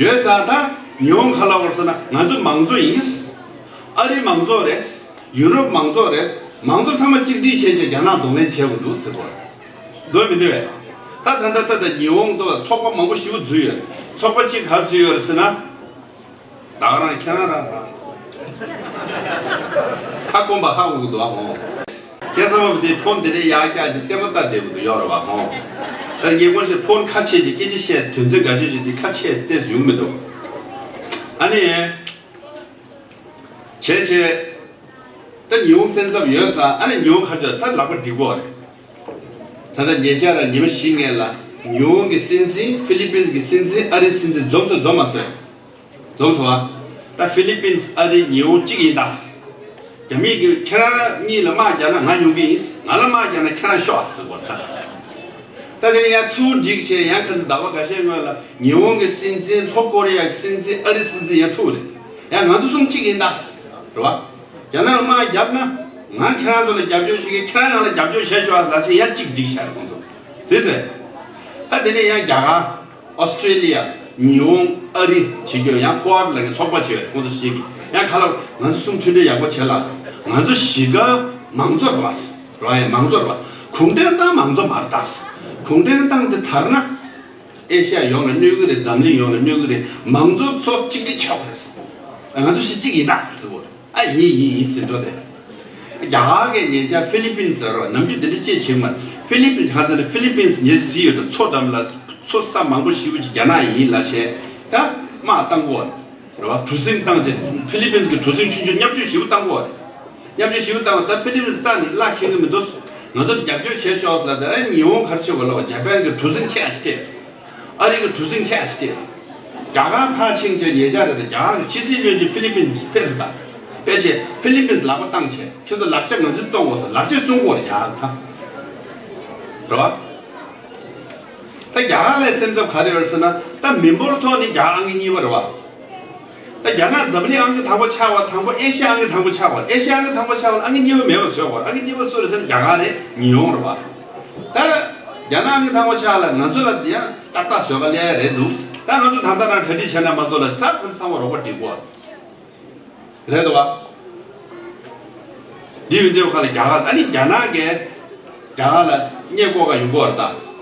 ཡོད་ཙང་ད་ཉི་ཧོང་ག་རེ་ལབ་ཀྱི་ཡོད་རེད་ཟེར་ན། ང་ཚོ་མང་གཙོ་ཡིན། ཨ་རི་མང་གཙོ་རེད། ཡུ་རོབ་མང་གཙོ་རེད། མང་གཙོ་ཚང་མ་གཅིག་སྒྲིལ་བྱས་བྱས་རྒྱ་ནག་གདོང་ལེན་བྱེད་དགོས་འདུག་ཟེར་གྱི་ཡོད་རེད། འདུག་མི་འདུག་བས། ད་ད་ལྟ་ད་ལྟ་ཉི་ཧོང་དུ་ཚོགས་པ་མང་པོ་ཞེ་པོ་འཛུལ་ཡོད་རེད། ཚོགས་པ་གཅིག་ག་རེ་འཛུལ་ཡོད་རེད་ཟེར་ན། ད་ག་རང་ཁྱེད་རང་རང་རང་། ཁ་སྐོམ་པ་ཧ་གོ་གི་འདུག་ཨ་ཧོ། ཁྱེད་ཚང་མ་དེ་ཕོན་དེ་འདྲའི་ཡག་རྒྱག་ཅིག་ལྟད་མོ་ལྟ་བསྡད་གི་འདུག་ཡོད་རེད་བ་ཧོ། ད་ངས་སྔོན་ཞིག་ཕོན་ཁ་ཕྱེ་ཅིག་སྐད་ཆ་བཤད་དོན་ཚན་འགའ་ཤས་ཤིག་དེ་ཁ་ཕྱེ་ཏེ་ཡོང་མི་འདུག་ཨ་ནི། བྱས་བྱས། ད་ཉི་ཧོང་སེམས་འཚབ་ཡོད་ཙང་ཨ་ནི་ཉི་ཧོང་ཁ་ཕྱོགས་ད་ལག་པ་འགྲིག་གོ་རེད། ད་ལྟ་ཉེ་ཆར་ཉི་མ་བཞི་སྔོན་ལ་ཉི་ཧོང་གི་སྲིད་འཛིན་ཧྥི་ལི་པིན་གྱི་སྲིད་འཛིན་ཨ་རིའི་སྲིད་འཛིན་འཛོམས་སོ་འཛོམས་མ་སོང་། འཛོམས་སོང་བ། ད་ཧྥི་ལི་པིན་ཨ་རི་ཉི་ཧོང་གཅིག་ཡིན་ད། རྒྱ་མི་གིས་ཁྱེད་རང་གཉིས་ལ་དམག་རྒྱག་ན་ང་ཡོང་གི་ཡིན། ང་ལ་དམག་རྒྱག་ན་ཁྱེད་རང་ཤོག་ཟེར་བ་ད། ད་དེ་ནས་ཡང་ཚུར་འགྲིག་བྱས་ཡང་ཁ་སང་ཟླ་བ་འགའ་ཤས་སྔོན་ལ་ཉི་ཧོང་གི་སྲིད་འཛིན་ལྷོ་ཀོ་རི་ཡ་གི་སྲིད་འཛིན་ཨ་རིའི་སྲིད་འཛིན་ཡང་ཐུག་རེད། ཡང་ང་ཚོ་གསུམ་གཅིག་ཡིན་ད། རེད་བ། རྒྱ་ནག་དམག་བརྒྱབ་ན་ང་ཁྱེད་རང་ཚོ་ལ་རྒྱབ་སྐྱོར་བྱེད་ཀྱི་ཁྱེད་རང་ང་ལ་རྒྱབ་སྐྱོར་བྱས་ཤོག་ལ་ཞེས་ཡང་གཅིག་འགྲིག་བྱས་རེད་ཁོང་ཚོ། ཟེར་ཟེར། ད་དེ་ནས་ཡང་རྒྱ་གར། ཨོ་སི་ཀྲེ་ལི་ཡ། ཉི་ཧོང་། ཨ་རི་བྱེད་རྒྱུ་ཡང་ཀོ་ཨར་ལ་ངས་ཚོགས་པ་བྱས་ཁོང་ཚོ་ཞིག་གིས་ཡང་ཁ་ལག་ང་ཚོ་གསུམ་མཐུན་སྒྲིལ་ཡག་པོ་བྱས་ལ། ང་ཚོ་གཞིས་ཀ་མང་གཙོ་རེད་བ། རེད་བ་ཡང་མང་གཙོ་རེད་བ། གུང་ཁྲན་ཏང་མང་གཙོ་མ་རེད་ད། གུང་ཁྲན་ཏང་དེ་དར་ན། ཨེ་ཤ་ཡ་ཡོངས་ལ་གནོད་གི་རེད། འཛམ་གླིང་ཡོངས་ལ་གནོད་གི་རེད། མང་གཙོ་ཚོ་གཅིག་སྒྲིལ་ཆགས་པ་རེད། ང་ཚོ་གཞི་གཅིག་ཡིན་ད་ཟེར་བོ་རེད། ཨ་ཡིན་ཡིན་ཡིན་ཟེར་འགྲོ་དེ། རྒྱ་གར་གྱི་ཉེ་ཆར་ཧྥི་ལི་པིན་ཟེར་བ་ནམ་རྒྱུན་དེ་འདྲ་ཅེས་བྱེད་མ། ཧྥི་ལི་པིན་གང་ཟེར་ན་ཧྥི་ལི་པིན་ཉེ་ཟི་ཡོད་དུ་མཚོ་འགྲམ་ལ་མཚོ་ས་མང་པོ་ཞེ་པོ་ཅིག་རྒྱ་ནག་ཡིན་ལ་བྱས་ད་དམག་བཏང་གོ་རེད་བ། གྲུ་གཟིངས་བཏང་རྗེས་ཧྥི་ལི་པིན་གྱི་གྲུ་གཟིངས་ཆུང་ཆུང་མཉམ་སྤྱོད་ཞེ་པོ་བཏང་གོ་རེད། མཉམ་སྤྱོད་ཞེ་པོ་བཏང་བ་ད་ཧྥི་ལི་པིན་རྩ་ནས་བརླག་ཁེལ་གི་མི་འདུག་ང་ཚོར་རྒྱབ་སྐྱོར་བྱས་ཤོག་ཟེར་ལ་ད་ཉི་ཧོང་ག་རེ་བྱེད་དགོས་ལབ་པ་ཇ་པན་གྱི་གྲུ་གཟིངས་ཆེ་ཨ་ཞིག་སྤྲད། ཨ་རི་གི་གྲུ་གཟིངས་ཆེ་ཨ་ཞིག་སྤྲད། རྒྱ་གར་ཕར་ཕྱིན་བྱས་ཉེ་ཆར་རེད་དེ་རྒྱ་གར་གྱི་ཕྱི་སྲིད་བློན་ཆེན་ཧྥི་ལི་པིན་ཕེབས་རེད་ད། ཕེབས་བྱས་ཧྥི་ལི་པིན་ལག་པ་བཏང་བྱས་ཁྱོད་ཚོ་ལག་ཆ་ང་ཚོས་བཙོང་དགོས་སོ་ལག་ཆས་བཙོང་དགོས་རེད་ཡ་ད། རེད་བ། ད་རྒྱ་གར་ལ་སེམས་འཚབ་ག་རེ་ཡོད་ཟེར་ན་ད་མི་འབོར་ཐོག་ནས་རྒྱ་གར་ཨང་ཀི་གཉིས་པ་རེད་བ། ད་རྒྱ་ནག་འཛམ་གླིང་ཨང་ཀི་དང་པོ་ཆགས་པ་དང་པོ་ཨེ་ཤ་ཡ་ཨང་ཀི་དང་པོ་ཆགས་པ་ཨེ་ཤ་ཡ་ཨང་ཀི་དང་པོ་ཆགས་པ་ཨང་ཀི་གཉིས་པ་མེད་པ་བཟོས་པ་ཨང་ཀི་གཉིས་པ་སུ་རེད་ཟེར་ན་རྒྱ་གར་རེད་ཉི་ཧོང་རེད་བ། ད་རྒྱ་ནག་ཨང་ཀི་དང་པོ་ཆགས་ལ་ང་ཚོ་ལ་དེ་ཡང་ཏག་ཏག་བཟོས་པ་ལས་རེད་འདུག་ད་ང་ཚོ་ད་ལྟ་རང་གྲ་སྒྲིག་བྱས་ན་མ་གཏོགས་ལ་ད་ཁོང་ཚོ་ཚང་མ་རོགས་པ་སྒྲིག་གོ་རེད་འདུག་བ། འདི་ཡོད་འདོད་ཁ་ལ་རྒྱ་གར་ཨ་ནི་རྒྱ་ནག་གིས་རྒྱ་གར་ལ་རྙེད་ཀོ་ག་ཡོང་གོ་རེད་ད།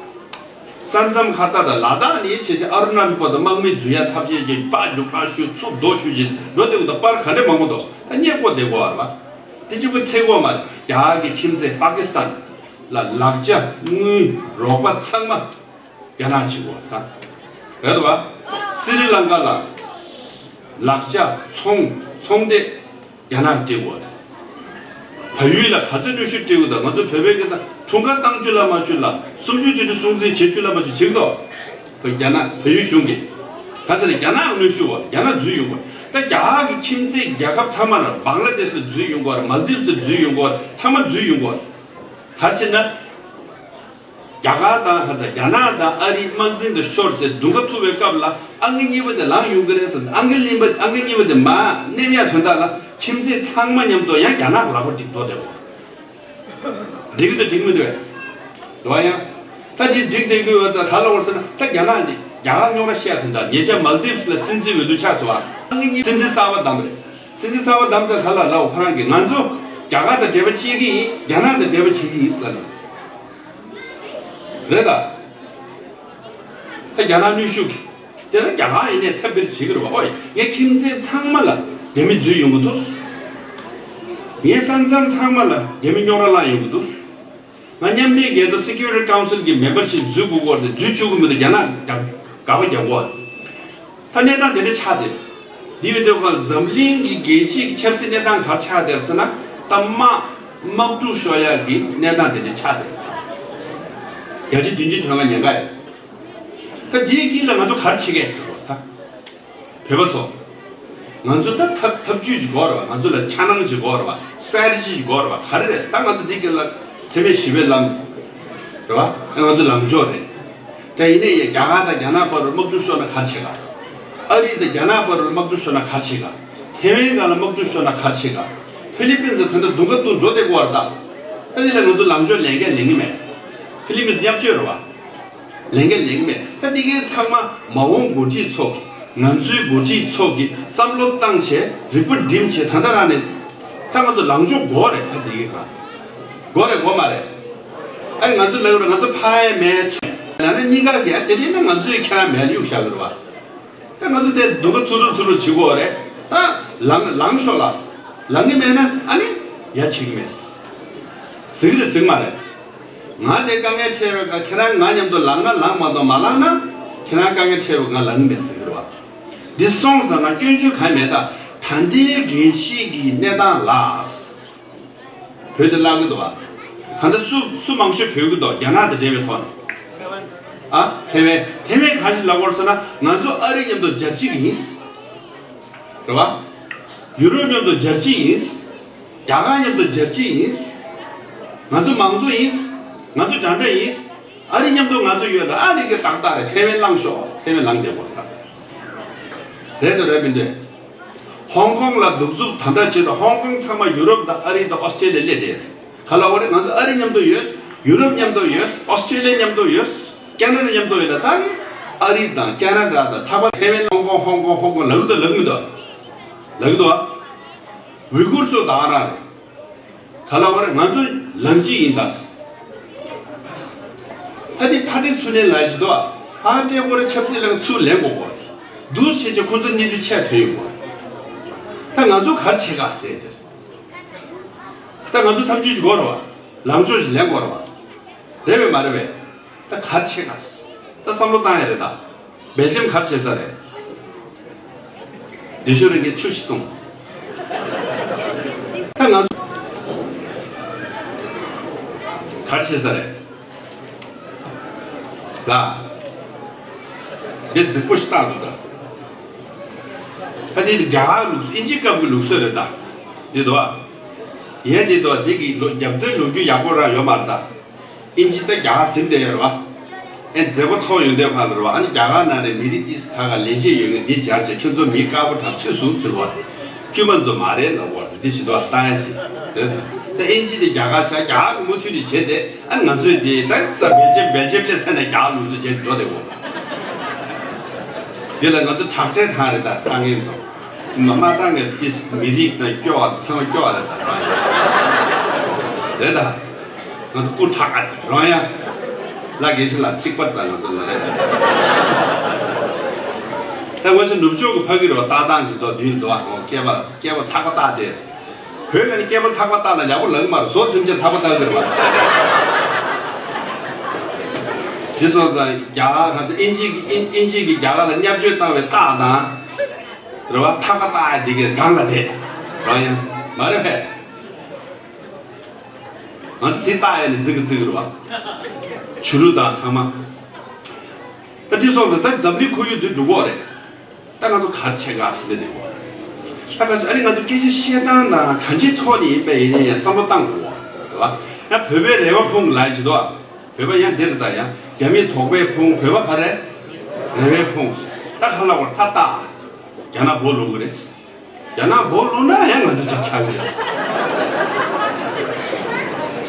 ས་མཚམས་ཁ་ཏ་དང་ལ་དྭགས་ནས་བྱས་ཙང་ཨ་རུ་ན་ཅལ་བར་དུ་དམག་མི་འཛུལ་ཡ་ཐབས་ཤེས་ཀྱིས་པ་རྒྱུག་པ་ཤུ་ཚུགས་རྡོ་ཤུ་ཅིག་འགྲོ་དེ་གུ་དང་པར་ག་འདྲས་མང་པོ་འདུག་ད་རྙེད་ཀོ་བསྡད་གོ་བ་རེད་པ། དེ་གཅིག་པུ་ཚེ་གོ་མ་རེད་རྒྱ་གར་གྱི་ཁྱིམ་མཚེས་པ་ཀི་སི་ཐན་ལ་ལག་ཆ་དངུལ་རོགས་པ་ཚང་མ། རྒྱ་ནག་བྱེད་དགོས་ད། རེད་དོ་བ། སི་རི་ལང་ཀ་ལ་ལག་ཆ་ཚོང་ཚོང་སྡེ་རྒྱ་ནག་སྤྲད་དགོས། བལ་ཡུལ་ལ་ག་ཚོད་གནོན་ཤུགས་སྤྲད་དགོས་ད་ང་ཚོ་བོད་པའི་གི་ད་འཁྲུངས་སྐར་བཏང་བཅུག་ལ་མ་བཅུག་ལ་སུམ་ཅུ་དུས་དྲུག་སྲུང་བརྩི་བྱེད་བཅུག་ལ་མ་བཅུག་བྱེད་ཀྱི་འདུག་བོད་རྒྱ་ནག་བལ་ཡུལ་གཞུང་གིས་ག་ཚོད་རེད་རྒྱ་ནག་གནོན་ཤུགས་བ་རྒྱ་ནག་འཛུལ་ཡོང་དགོས་ད་རྒྱ་གར་གི་ཁྱིམ་མཚེས་རྒྱལ་ཁབ་ཚང་མ་ལ་བང་ལ་དེ་ཤི་ལ་འཛུལ་ཡོང་དགོས་མལ་དིབ་སི་ལ་འཛུལ་ཡོང་དགོས་ཚང་མ་འཛུལ་ཡོང་དགོས་ག་རེ་བྱས་ན། རྒྱ་གར་དང་ཧ་ས་རྒྱ་ནག་དང་ཨ་རིའི་དམག་འཛིང་དུ་ཤོར་ཚེ་མདུང་ཁ་ཐུག་པའི་སྐབས་ལ་ཨང་ཀི་གཉིས་པ་དེ་ལངས་ཡོང་གི་རེད་ཟེར་ཨང་ཀི་གླིང་པ་ཨང་ཀི་གཉིས་པ་དེ་མར་མནན་ཡག་དོན་དག་ལ་ཁྱིམ་མཚེས་ཚང་མ་མཉམ་དུ་ཡང་རྒྱ་ནག་ལག་པ་སྒྲིག་འགྲོ་བསྡད་པ། འགྲིག་གི་འདུག་འགྲིག་མི་འདུག་བས། འདུག་ཡང་། ད་དེ་འགྲིག་བསྡད་དགོས་ཡོད་ཙང་ག་ལ་བར་ཟེར་ན་ད་རྒྱ་ནག་འདི་རྒྱ་གར་རྙོག་དྲ་བཤད་དོན་དག་ཉེ་ཆར་མལ་དིབ་སི་ལ་སྲིད་འཛིན་འོས་བསྡུ་ཆགས་སོང་ཨ། ཨང་ཀི་གཉིས་སྲིད་འཛིན་གསར་པ་བདམས་རེད། སྲིད་འཛིན་གསར་པ་བདམས་ཚར་ག་ལ་ལབ་ཁོ་རང་གིས་ང་ཚོ་རྒྱ་གར་དང་འབྲེལ་བ་བྱེད་ཀྱི་ཡིན་རྒྱ་ནག་དང་འབྲེལ་བ་བྱེད་ཀྱི་ཡིན་ཟེར་ལབ་ནས། རེད་ད། ད་རྒྱ་ནག་གནོན་ཤུགས་ཀྱིས་དེ་ལ་རྒྱ་གར་ཡིན་ནས་ཚབ་སྤེལ་བྱེད་ཀྱི་རེད་བ་ཨོ་ཡ་ངའི་ཁྱིམ་མཚེས་ཚང་མ་ལ་རྒྱ་མི་འཛུལ་ཡོང་གི་འདུག་ངའི་ས་མཚམས་ཚང་མ་ལ་རྒྱ་མི་རྙོག་དྲ་བསླངས་ཡོང་གི་འདུག་ང་མཉམ་འབྲེལ་རྒྱལ་ཚོགས་Security Council་གྱི་མེམ་བར་ཤིབ་འཛུལ་དགོས་སྐོར་དེ་འཛུལ་བཅུག་གི་མི་འདུག་རྒྱ་ནག་རྒྱབ་དགག་པ་རྒྱག་གོ། ད་གནས་སྟངས་དེ་འདྲ་ཆགས་བསྡད། འདི་ཡོད་དུས་ཁོ་ལ་འཛམ་གླིང་གི་རྒྱལ་སྤྱིའི་ཆབ་སྲིད་གནས་སྟངས་ག་རེ་ཆགས་བསྡད་ཟེར་ན་ད་དམག་དམག་འཁྲུག་ཤོར་ཡག་གི་གནས་སྟངས་དེ་འདྲ་ཆགས་བསྡད། བརྒྱ་ཆ་བདུན་ཅུ་དོན་ལྔ་ཉེན་ཁ་ཡོད། ད་འདིའི་དཀྱིལ་ལ་ང་ཚོ་ག་རེ་བྱེད་ཀྱི་ཟེར་བ་ད། བོད་པ་ཚོ། ང་ཚོ་ད་ཐབས་ཐབས་ཇུས་ཅིག་དགོས་རེད་བ། ང་ཚོ་ལ་འཆར་སྣང་ཅིག་དགོས་རེད་བ། སི་ཊེ་རེ་ཊི་ཇི་ཅིག་དགོས་རེད་བ། ག་རེ་རེད། ད་ང་ཚོ་འདི་གི་ལ་འཚེ་མེད་ཞི་བའི་ལམ་རེད་བ། ང་ཚོ་ལངས་ཕྱོགས་རེད། ད་ཡིན་ནའི་རྒྱ་གར་དང་རྒྱ་ནག་བར་དུ་དམག་འཁྲུག་ཤོར་ན་ག་རེ་བྱེད་ག་ཨ་རི་དང་རྒྱ་ནག་བར་དུ་དམག་འཁྲུག་ཤོར་ན་ག་རེ་བྱེད་ག་ཐེ་ཝན་སྒང་ལ་དམག་འཁྲུག་ཤོར་ན་ག་རེ་བྱེད་ག་ཧྥི་ལི་པིན་སི་ད་ལྟ་མདུང་ཁ་བཏོན་འགྲོ་བསྡད་ཀྱི་ཡོད་རེད་ད། ད་འདི་ལ་ང་ཚོ་ལངས་ཕྱོགས་ལས་འགན་ལེན་གྱི་མེད། ཧྥི་ལི་པིན་སི་བརྙས་བཅོས་རེད་བ། ལས་འགན་ལེན་གྱི་མེད། ད་འདི་གའི་ཚང་མ་མ་འོངས་འགོ་ཁྲིད་ཚོ་གི་ང་ཚོའི་འགོ་ཁྲིད་ཚོ་གི་བསམ་བློ་བཏང་བྱས་རིག་པ་སྒྲིམ་བྱས་ད་ལྟ་རང་ནས་ད་ང་ཚོ་ལངས་ཕྱོགས་དགོས་རེད། ད་འདི་གའི་ག་དགོས་རེད་དགོས་མ་རེད། ཨ་ང་ཚོ་ལབ་རེད་ང་ཚོ་ཕ་ཡས་མེད་ཚོད་ལ་ནི་གཉིས་ཀ་གི་ཨ་དེ་དེ་ན་ང་ཚོའི་ཁྱེད་རང་མེད་གཡུག་བཞག་གི་རེད་བ། ད་ང་ཚོ་དེ་སྡུག་ག་ཐུ་རུ་ཐུ་རུ་བྱེད་དགོས་རེད། ལངས་ལངས་ཤོག་ལ། ལངས་གི་མེད་ན་ཨ་ནི་ཡ་བྱེད་གི་མེད། ཟིག་རེད་ཟིག་མ་རེད། ང་དེ་དཀའ་ངལ་འཕྲད་པའི་ཁ་ཁྱེད་རང་ང་མཉམ་དུ་ལངས་ན་ལངས་མ་གཏོགས་མ་ལངས་ན་ཁྱེད་རང་དཀའ་ངལ་འཕྲད་པའི་ང་ལངས་གི་མེད་ཟིག་རེད་བ། འདི་སོང་ཙང་ང་སྐྱོན་བརྗོད་གང་མེད། ད་ད་ལྟའི་རྒྱལ་སྤྱི་གི་གནས་སྟངས་ལ། བོད་དེ་བརླག་གི་འདུག་བ། ད་ལྟ་སུ་སུ་མང་ཤོས་བོད་ཀྱི་འདུག་རྒྱ་ནག་དང་འབྲེལ་བའི་ཐོག་ནས། ཨ་ཐེ་ཝན། ཐེ་ཝན་ག་ཞིག་ལབ་དགོས་ཟེར་ན་ང་ཚོ་ཨ་རི་མཉམ་དུ་རྒྱལ་སྤྱི་གི་ཡིན། རེད་བ། ཡུ་རོབ་མཉམ་དུ་རྒྱལ་སྤྱི་ཡིན། རྒྱ་གར་མཉམ་དུ་རྒྱལ་སྤྱི་ཡིན། ང་ཚོ་མང་གཙོ་ཡིན། ང་ཚོ་འདྲ་འདྲ་ཡིན། ཨ་རི་མཉམ་དུ་ང་ཚོ་ཡོད་ལ་ཨ་རི་གི་ཏག་ཏག་རེད། ཐེ་ཝན་བླངས་ཤོག་ཐེ་ཝན་ལངས་བསྡད་དགོས་རེད་ད། རེད་དང་རེད་མི་འདོད། ཧོང་ཀོང་ལ་གདུག་རྩུབ་དམ་དྲག་བྱེད་དུ་ཧོང་ཀོང་ཚང་མ་ཡུ་རོབ་དང་ཨ་རི་དང་ཨོ་སི་ཀྲེ་ལི་ཡ་སླེབས་ཏེ། ག་ལ་བ་རེད། ང་ཚོ་ཨ་རི་མཉམ་དུ་ཡོད། ཡུ་རོབ་མཉམ་དུ་ཡོད། ཨོ་སི་ཀྲེ་ལི་ཡ་མཉམ་དུ་ཡོད། ཀེ་ན་ཌ་མཉམ་དུ་ཡོད་ལ་ད་ནི་ཨ་རི་དང་ཀེ་ན་ཌ་དང་ཚགས་པར་ཐེ་ཝན་ཧོང་ཀོང་ཧོང་ཀོང་ཧོང་ཀོང་ལབ་གི་འདུག་ལབ་གི་མི་འདུག་ལབ་གི་འདུག་ཨ། ཝི་གུར་ཚོ་ད་ཨ་ར་རེད། ག་ལ་བར་ང་ཚོ་ལམ་སྤྱི་ཡིན་ད། ད་དེ་ཕ་ཏི་ཚུ་ལེན་ལ་ཇི་དོ། ཧ་ཏེ་གོ་རེ་ཆབ་སྲིད་ལ་ཚུ་ལེན་གོ་གོ། འདུ་བྱེད་ཀྱི་ཁོ་ཚོ་གནས་ཚུལ་ཆད་ཐོན་ཡོང་གོ། ད་ང་ཚོ་གར་ཆེ་ག་ཟེར་དེར། ད་ང་ཚོ་ཐམས་ཅད་ཀྱི་གོ་ར་བ། ལམ་ཕྱོགས་ཤིག་ལེན་གོ་ར་བ། རེད་བས་མ་རེད་བས། ད་གར་ཆེ་ག་ཟེར། ད་བསམ་བློ་བཏང་ཡ་རེད་ད། སྦེལ་ཇམ་གར་བྱེད་ས་རེད། དེ་ཤོར་རེ་ངས་ཆུ་ཞིག་བཏུང་། ད་ང་ཚོ་གར་བྱེད་ས་རེད་ལ། དེ་རྫིག་པོ་ཞིག་བཏང་འདུག་ད། ད་དེ་རྒྱ་གར་ལུགས་སྲོལ་ཨིན་ཇི་སྐབས་ཀྱི་ལུགས་སྲོལ་རེད་ད། དེ་འདུག་ཨ། ཡས་དེ་འདུག་ཨ། དེ་གི་ལོ་རྒྱབ་རྟེན་ལོ་རྒྱུས་ཡག་པོ་རང་ཡོད་མ་རེད་ད། ཨིན་ཇི་ད་རྒྱ་གར་ཟིན་བསྡད་ཡོད་རེད་བ། ཨེ་མཛད་སྒོ་ཚོགས་ཡོང་དུས་ཕར་ལ་རེད་བ། ཨ་ནི་རྒྱ་གར་ནང་ནས་མི་རིགས་ཏིས་ཁ་ཁ་ལས་བྱེད་ཡོད་མཁན་འདི་སྦྱར་བྱས་ཁྱོད་ཚོ་མི་དཀར་པོ་དག་ཚུད་སོང་ཟེར་བ། དཀྱུས་མ་ཚོ་མ་རེད་ལབ་བ་འདི་བྱེད་དུ་བཏང་ཡ་ཞིག་རེད་ད། ད་ཨིན་ཇི་དེ་རྒྱ་གར་ཤ་རྒྱ་གར་མུ་མཐུད་དེ་བྱས་ཏེ་ཨ་ནི་ང་ཚོས་དེ་ད་ས་སྦེལ་ཇམ་སྦེལ་ཇམ་ལས་ས་ནས་རྒྱ་གར་ལུགས་སྲོལ་བྱས་འགྲོ་བསྡད་ཡོད། དེ་ལ་ང་ཚོ་དྲག་སྤྲད་གང་རེད་ད་ལྟ་མཁན་ཚོ། མ་མ་ལྟ་ངས་ཏིས་མི་རིགས་དང་སྐྱོ་བ་ཚང་མ་སྐྱོ་བ་རེད་ད། རེད་ད། ང་ཚོ་སྐུ་དྲག་ཨ་ཙི་རང་ཡ། ལ་དགེ་བཤེས་ལ་གཅིག་པར་དང་ང་ཚོ་ལ་རེད། ད་ང་ཚོ་ནུབ་ཕྱོགས་ཀྱི་ཕ་གི་རེད་བ། ལྟ་སྟངས་ཀྱི་དོ་དུས་འདུག་ཨ། ངོ་སྐེད་པ་སྐེད་པ་ཐག་པ་བཏགས་ཏེ། བོད་ལ་ནི་སྐེད་པ་ཐག་པ་བཏགས་ན་ཡག་པོ་ལབ་ཀྱི་མ་རེད། ཟོག་ཟིན་ཆ་ཐག་པ་བཏགས་ཀྱི་རེད་བ། འདི་སོང་ཙང་རྒྱ་གར་ང་ཚོ་ཨིན་ཇི་གི་ཨིན་ཨིན་ཇི་གི་རྒྱ་གར་ལ་བརྙས་བཅོས་བཏང་བའི་རྟགས་དང་། རེད་བ། ཐག་པ་བཏགས་ཡ་འདི་གའི་སྒང་ལ་བསྡད། རང་ཡང་མ་རེད་བས། ང་ཚོ་སྲིད་བཏགས་ཡ་ནི་ཙི་གི་ཙི་གི་རེད་བ། བྱུ་རུ་དང་ཚང་མ། ད་འདི་སོང་ཙང་ད་འཛམ་གླིང་ཁོར་ཡུག་འདི་འགྲོ་གི་རེད། ད་ང་ཚོ་ག་རེ་བྱེད་ག་ཟེར་ནས་འདི་གོ། ད་ག་ཚོད་ཨ་ནི་ང་ཚོ་སྐད་ཆ་བཤད་སྟངས་དང་གང་ཅིའི་ཐོག་ནས་ཡིན་པ་ཡིན་ན་ཡང་བསམ་བློ་བཏང་དགོས་རེད་བ། ཡང་བོད་པའི་རེ་བ་ཕུང་ལ་ཇི་དོ། བོད་པ་ཡང་འདིར་ད་ཡང་རྒྱ་མིའི་དོགས་པས་ཕུང་། བོད་པ་ག་རེ་རེ་བས་ཕུང་། ད་ག་ལ་བར་ད་ལྟ་རྒྱ་ནག་སྦོ་ལུག་གི་རེད། རྒྱ་ནག་སྦོ་ལུག་ན་ཡང་ང་ཚོ་ཆག་ཆག་གི་རེད།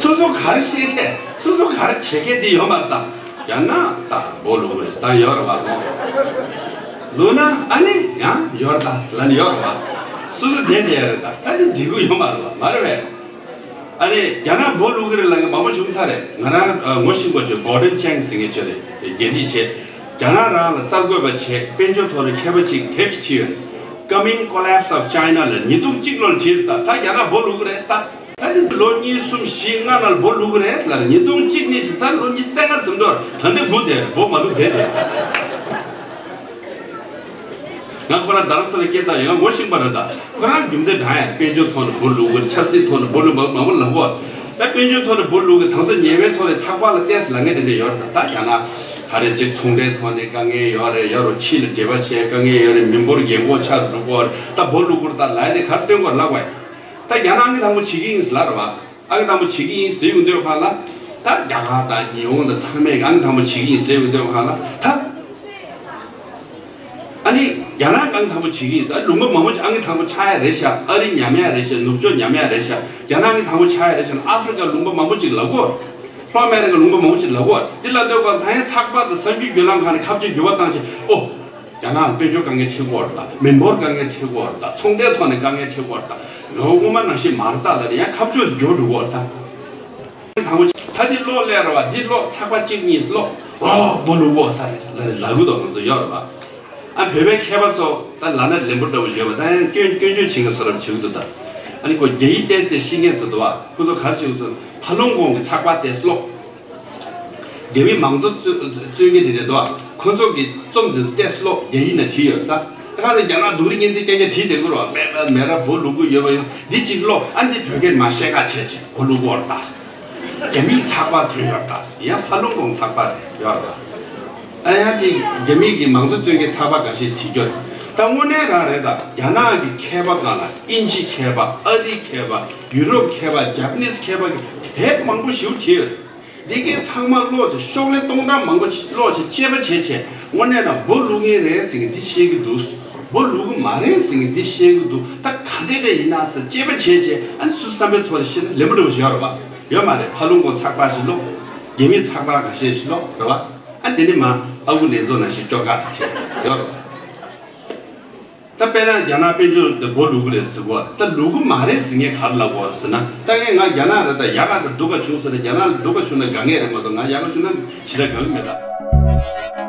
སོ་སོ་ག་རེ་བཤད་མཁན་སོ་སོ་ག་རེ་བྱེད་མཁན་འདི་ཡོད་མ་རེད་ད། རྒྱ་ནག་ད་སྦོ་ལུག་རེད་ད་ཡོད་རེད་བ། ལུག་ན་ཨ་ནི་ཡང་ཡོད་རེད་ད་ལ་ནི་ཡོད་རེད་བ། སོ་སོ་བསྡད་བསྡད་རེད་ད། ད་འདི་འགྲིག་གི་ཡོད་མ་རེད་བ། མ་རེད་བས། ཨ་ནི་རྒྱ་ནག་སྦོ་ལུག་གི་རེད་ལབ་མཁན་མང་པོ་བྱུང་ཚར་རེད། ང་རང་ངོ་ཤེས་པ་ཅིག་གོ་ཌན་ཅང་ཟེར་མཁན་ཅིག་རེད། རྒྱལ་སྤྱི་བྱས། རྒྱ་ནག་རང་ལ་གསར་འགོད་པ་བྱས་དཔལ་འབྱོར་ཐོག་ནས་མཁས་པ་ཅིག་དེབ་ཅིག་བྲིས་ཡོད། Coming Collapse of China ལ་ཉིས་སྟོང་གཅིག་ལོར་བྲིས་རེད་ད། ད་རྒྱ་ནག་སྦོ་ལུག་གི་རེད་ད། ད་འདི་ལོ་གཉིས་གསུམ་བཞི་ལྔ་ནང་ལ་སྦོ་ལུག་གི་རེད་ལབ་རེད། ཉིས་སྟོང་གཅིག་ནས་ཇི་ལྟར་ལོ་ཉི་ཤུ་རྩ་ལྔ་ཟིན་འགྲོ་ད་འདི་སྒུག་བསྡད་རེད། སྦོ་མ་ལུག་བསྡད་རེད། ང་ཁོ་རང་རྡ་རམ་ས་ལ་སྐད་བཏང་ཡོད། ང་ངོ་ཤེས་པ་རེད་ད། ཁོ་རང་རྒྱུ་མཚན་དྲང་ཡ། དཔལ་འབྱོར་ཐོག་ནས་སྦོ་ལུག་གི་རེད། ཆབ་སྲིད་ཐོག་ནས་སྦོ་ལུག་མང་མང་པོ་ལབ་གོ། ད་དཔལ་འབྱོར་ཐོག་ནས་སྦོ་ལུག་གི་དང་ཚོ་ཉེ་བའི་ཐོག་ནས་ཚགས་པར་ལ་བལྟས་ལབ་མཁན་དེ་འདྲ་ཡོད་རེད་ད། ད་རྒྱ་ནག་ག་རེ་ཅིག་ཚོང་འབྲེལ་ཐོག་ནས་དཀའ་ངལ་ཡོད་རེད། ཡོད་རེད། ཕྱི་ལ་འབྲེལ་བ་བྱས་དཀའ་ངལ་ཡོད་རེད། མི་འབོར་རྒན་གོག་ཆགས་འགྲོ་གོ་རེད། ད་སྦོ་ལུག་གི་རེད་ད་ལབ་ཡ་དེ་ག་རེ་སྟོན་གོ་ལབ་བས། ད་རྒྱ་ནག་ཨང་ཀི་དང་པོ་བྱེད་ཀྱི་ཡིན་ལབ་རེད་བ། ཨང་ཀི་དང་པོ་བྱེད་ཀྱི་ཡིན་ཟེར་ཡོང་དུས་སྒང་ལ། ད་རྒྱ་གར་དང་ཉི་ཧོང་དང་ཚང་མས་ཨང་ཀི་དང་པོ་བྱེད་ཀྱི་ཡིན་ཟེར་ཡོང་དུས་སྒང་ལ་ད། ཨ་ནི་རྒྱ་ནག་ཨང་ཀི་དང་པོ་བྱེད་ཀྱི་ཡིན་ཟེར། ཨ་ལུང་པ་མང་པོ་ཅིག་ཨང་ཀི་དང་པོ་ཆགས་ཡ་རེད་ཤག་ཨ་རི་ཉམས་ཡ་རེད་ཤག་ནུབ་ཕྱོགས་ཉམས་ཡ་རེད་ཤག་རྒྱ་ནག་ཨང་ཀི་དང་པོ་ཆགས་ཡ་རེད་ཤག་ཨ་ཧྥི་རི་ཀ་ལུང་པ་མང་པོ་ཅིག་ལབ་གོ། ལྷོ་ཨ་མེ་རི་ཀ་ལུང་པ་མང་པོ་ཅིག་ལབ་གོ། འདི་ལབ་དུས་སྒང་ད་ཡང་ཚགས་པར་དང་གསར་འགྱུར་བརྒྱུད་ལམ་ཁག་ནས་ཁ་ཕྱོགས་འགྱུར་བ་བཏང་བྱས། ཨོ། རྒྱ་ནག་ལ་དཔལ་འབྱོར་དཀའ་ངལ་འཕྲད་ཀྱི་ཡོད་རེད་ད། མི་འབོར་དཀའ་ངལ་འཕྲད་ཀྱི་ཡོད་རེད་ད། ཚོང་འབྲེལ་ཐོག་ནས་དཀའ་ངལ་འཕྲད་ཀྱི་ཡོད་རེད་ད། ལོ་སྔོན་མ་ནང་བཞིན་མ་རེད་ད་ལབ་ནས་ཡང་ཁ་ཕྱོགས་འགྱུར་འགྲོ་གི་ཡོད་རེད་ད། དང་པོ་ད་འདི་ཀློག་ལས་རེད་བ། འདི་ཀློག་ཚགས་པར་གཅིག་གཉིས་ཀློག་ཨོ་སྦོ་ལུག་ཀློག་ས་རེད་ལབ་ནས་ལབ་གི་འདུག་ང་ཚོ་ཡོད་རེད་བ། ཨ་བོད་པའི་མཁས་པ་ཚོ་ད་ལབ་ན་ལན་པོ་འདྲ་བོ་ཡོད་པ། ད་ཡང་སྐྱོན་སྐྱོན་བརྗོད་བྱེད་མཁན་ཚོ་རབ་བྱེད་ཀྱི་འདུག་ད་ཨ་ནི་ཁོ་རྒྱ་ཡིག་ཏོག་ཙམ་ཤེས་མཁན་ཚོ་འདུག་བ། ཁོ་ཚོ་ག་རེ་བྱེད་ཀྱི་འདུག་ཟེར་ན་ཕ་ལུང་ཀོང་གི་ཚགས་པར་ཏོག་ཙམ་ཀློག་རྒྱ་མི་མང་གཙོ་རྩོད་རྩོད་མཁན་དེ་འདྲ་འདུག་བ། ཁོ་ཚོ་གི་རྩོམ་དེ་ཚོ་ཏོག་ཙམ་ཀློག་རྒྱ་ཡིག་ནང་བྲིས་ཡོད་ད། ད་ག་ཚོད་རྒྱ་ནག་སྡུག་རུས་གཉན་ཚད་རྐྱང་རྐྱང་བྲིས་བསྡད་ཀྱི་རེད་བ། མེད་མེད་ར་འབོ་ལུག་གུ་ཡོད་པ་ཡོད་འདི་གཅིག་ཀློག་ཨ་འདི་བོད་སྐད་མ་ཤེས་ཁ་བྱས་བྱས་འབོ་ལུག་གུ་བར་ཏག་རྒྱ་མིའི་ཚགས་པར་ཐོན་ཡོད་ད། ཡང་ཕ་ལུང་ཀོང་ཚགས་པར་ཡོད་ད། ཨ་ཡང་དེ་རྒྱ་མི་གི་མང་གཙོ་རྩོད་མཁན་ཚགས་པར་འགའ་ཤས་བྲིས་ཀྱི་ཡོད། ད་དངོས་གནས་རང་རེད་ད། རྒྱ་ནག་གི་མཁས་པ་སྒང་ལ་དབྱིན་ཇི་མཁས་པ། ཨ་རིའི་མཁས་པ། ཡུ་རོབ་མཁས་པ། ཇ་པ་ནིས་མཁས་པ་གི་དེབ་མང་པོ་ཞིག་བྲིས་ཡོད། འདི་གའི་ཚང་མ་ཀློག་བྱས། ཤོག་ལྷེ་སྟོང་ཕྲག་མང་པོ་ཅིག་ཀློག་བྱས་དཔྱད་པ་བྱས་བྱས། དངོས་གནས་ན་འབོ་ལུག་གུ་རེད་ཟེར་མཁན་འདི་བཤད་ཀྱི་འདུག་འབོ་ལུག་གུ་མ་རེད་ཟེར་མཁན་འདི་བཤད་ཀྱི་འདུག་ད་ག་འདྲས་འདྲས་ཡིན་ན་ཟེར་དཔྱད་པ་བྱས་བྱས། ཨ་ནི་སུ་བསམ་པའི་ཐོག་ལ་བཤད་ན་ལེན་པོ་འདྲ་བོ་ཞིག་ཡོད་རེད་བ། ཡོད་མ་རེད། ཕ་ལུང་ཀོང་ཚགས་པར་ཞིག་ཀློག་རྒྱ་མིའི་ཚགས་པར་འགའ་ཤས་ཤིག་ཀློག་རེད་བ། ཨ་འདི་ནི་མ་ཨ་ཁུ་ནེ་ཙོ་ནང་བཞིན་སྐྱོར་ག་དེ་བྱས་ཡོད་རེད་བ། ད་དཔེར་ན་རྒྱ་ནག་དཔལ་འབྱོར་འདི་འབོ་ལུག་གུ་རེད་ཟེར་གོ། ད་ལུག་གུ་མ་རེད་ཟེར་མཁན་ག་རེ་ལབ་དགོས་རེད་ཟེར་ན། ད་ངས་ང་རྒྱ་ནག་རེད་ད། ཡག་ག་དང་སྡུག་ག་བྱུང་ཟེར་ན། རྒྱ་ནག་ལ་སྡུག་ག་བྱུང་ན་དགའ་ངེས་རེད་མ་གཏོགས། ང་ཡག་ག་བྱུང་ན་ཞེ་དྲག་དགའ་གི་མེད་ད།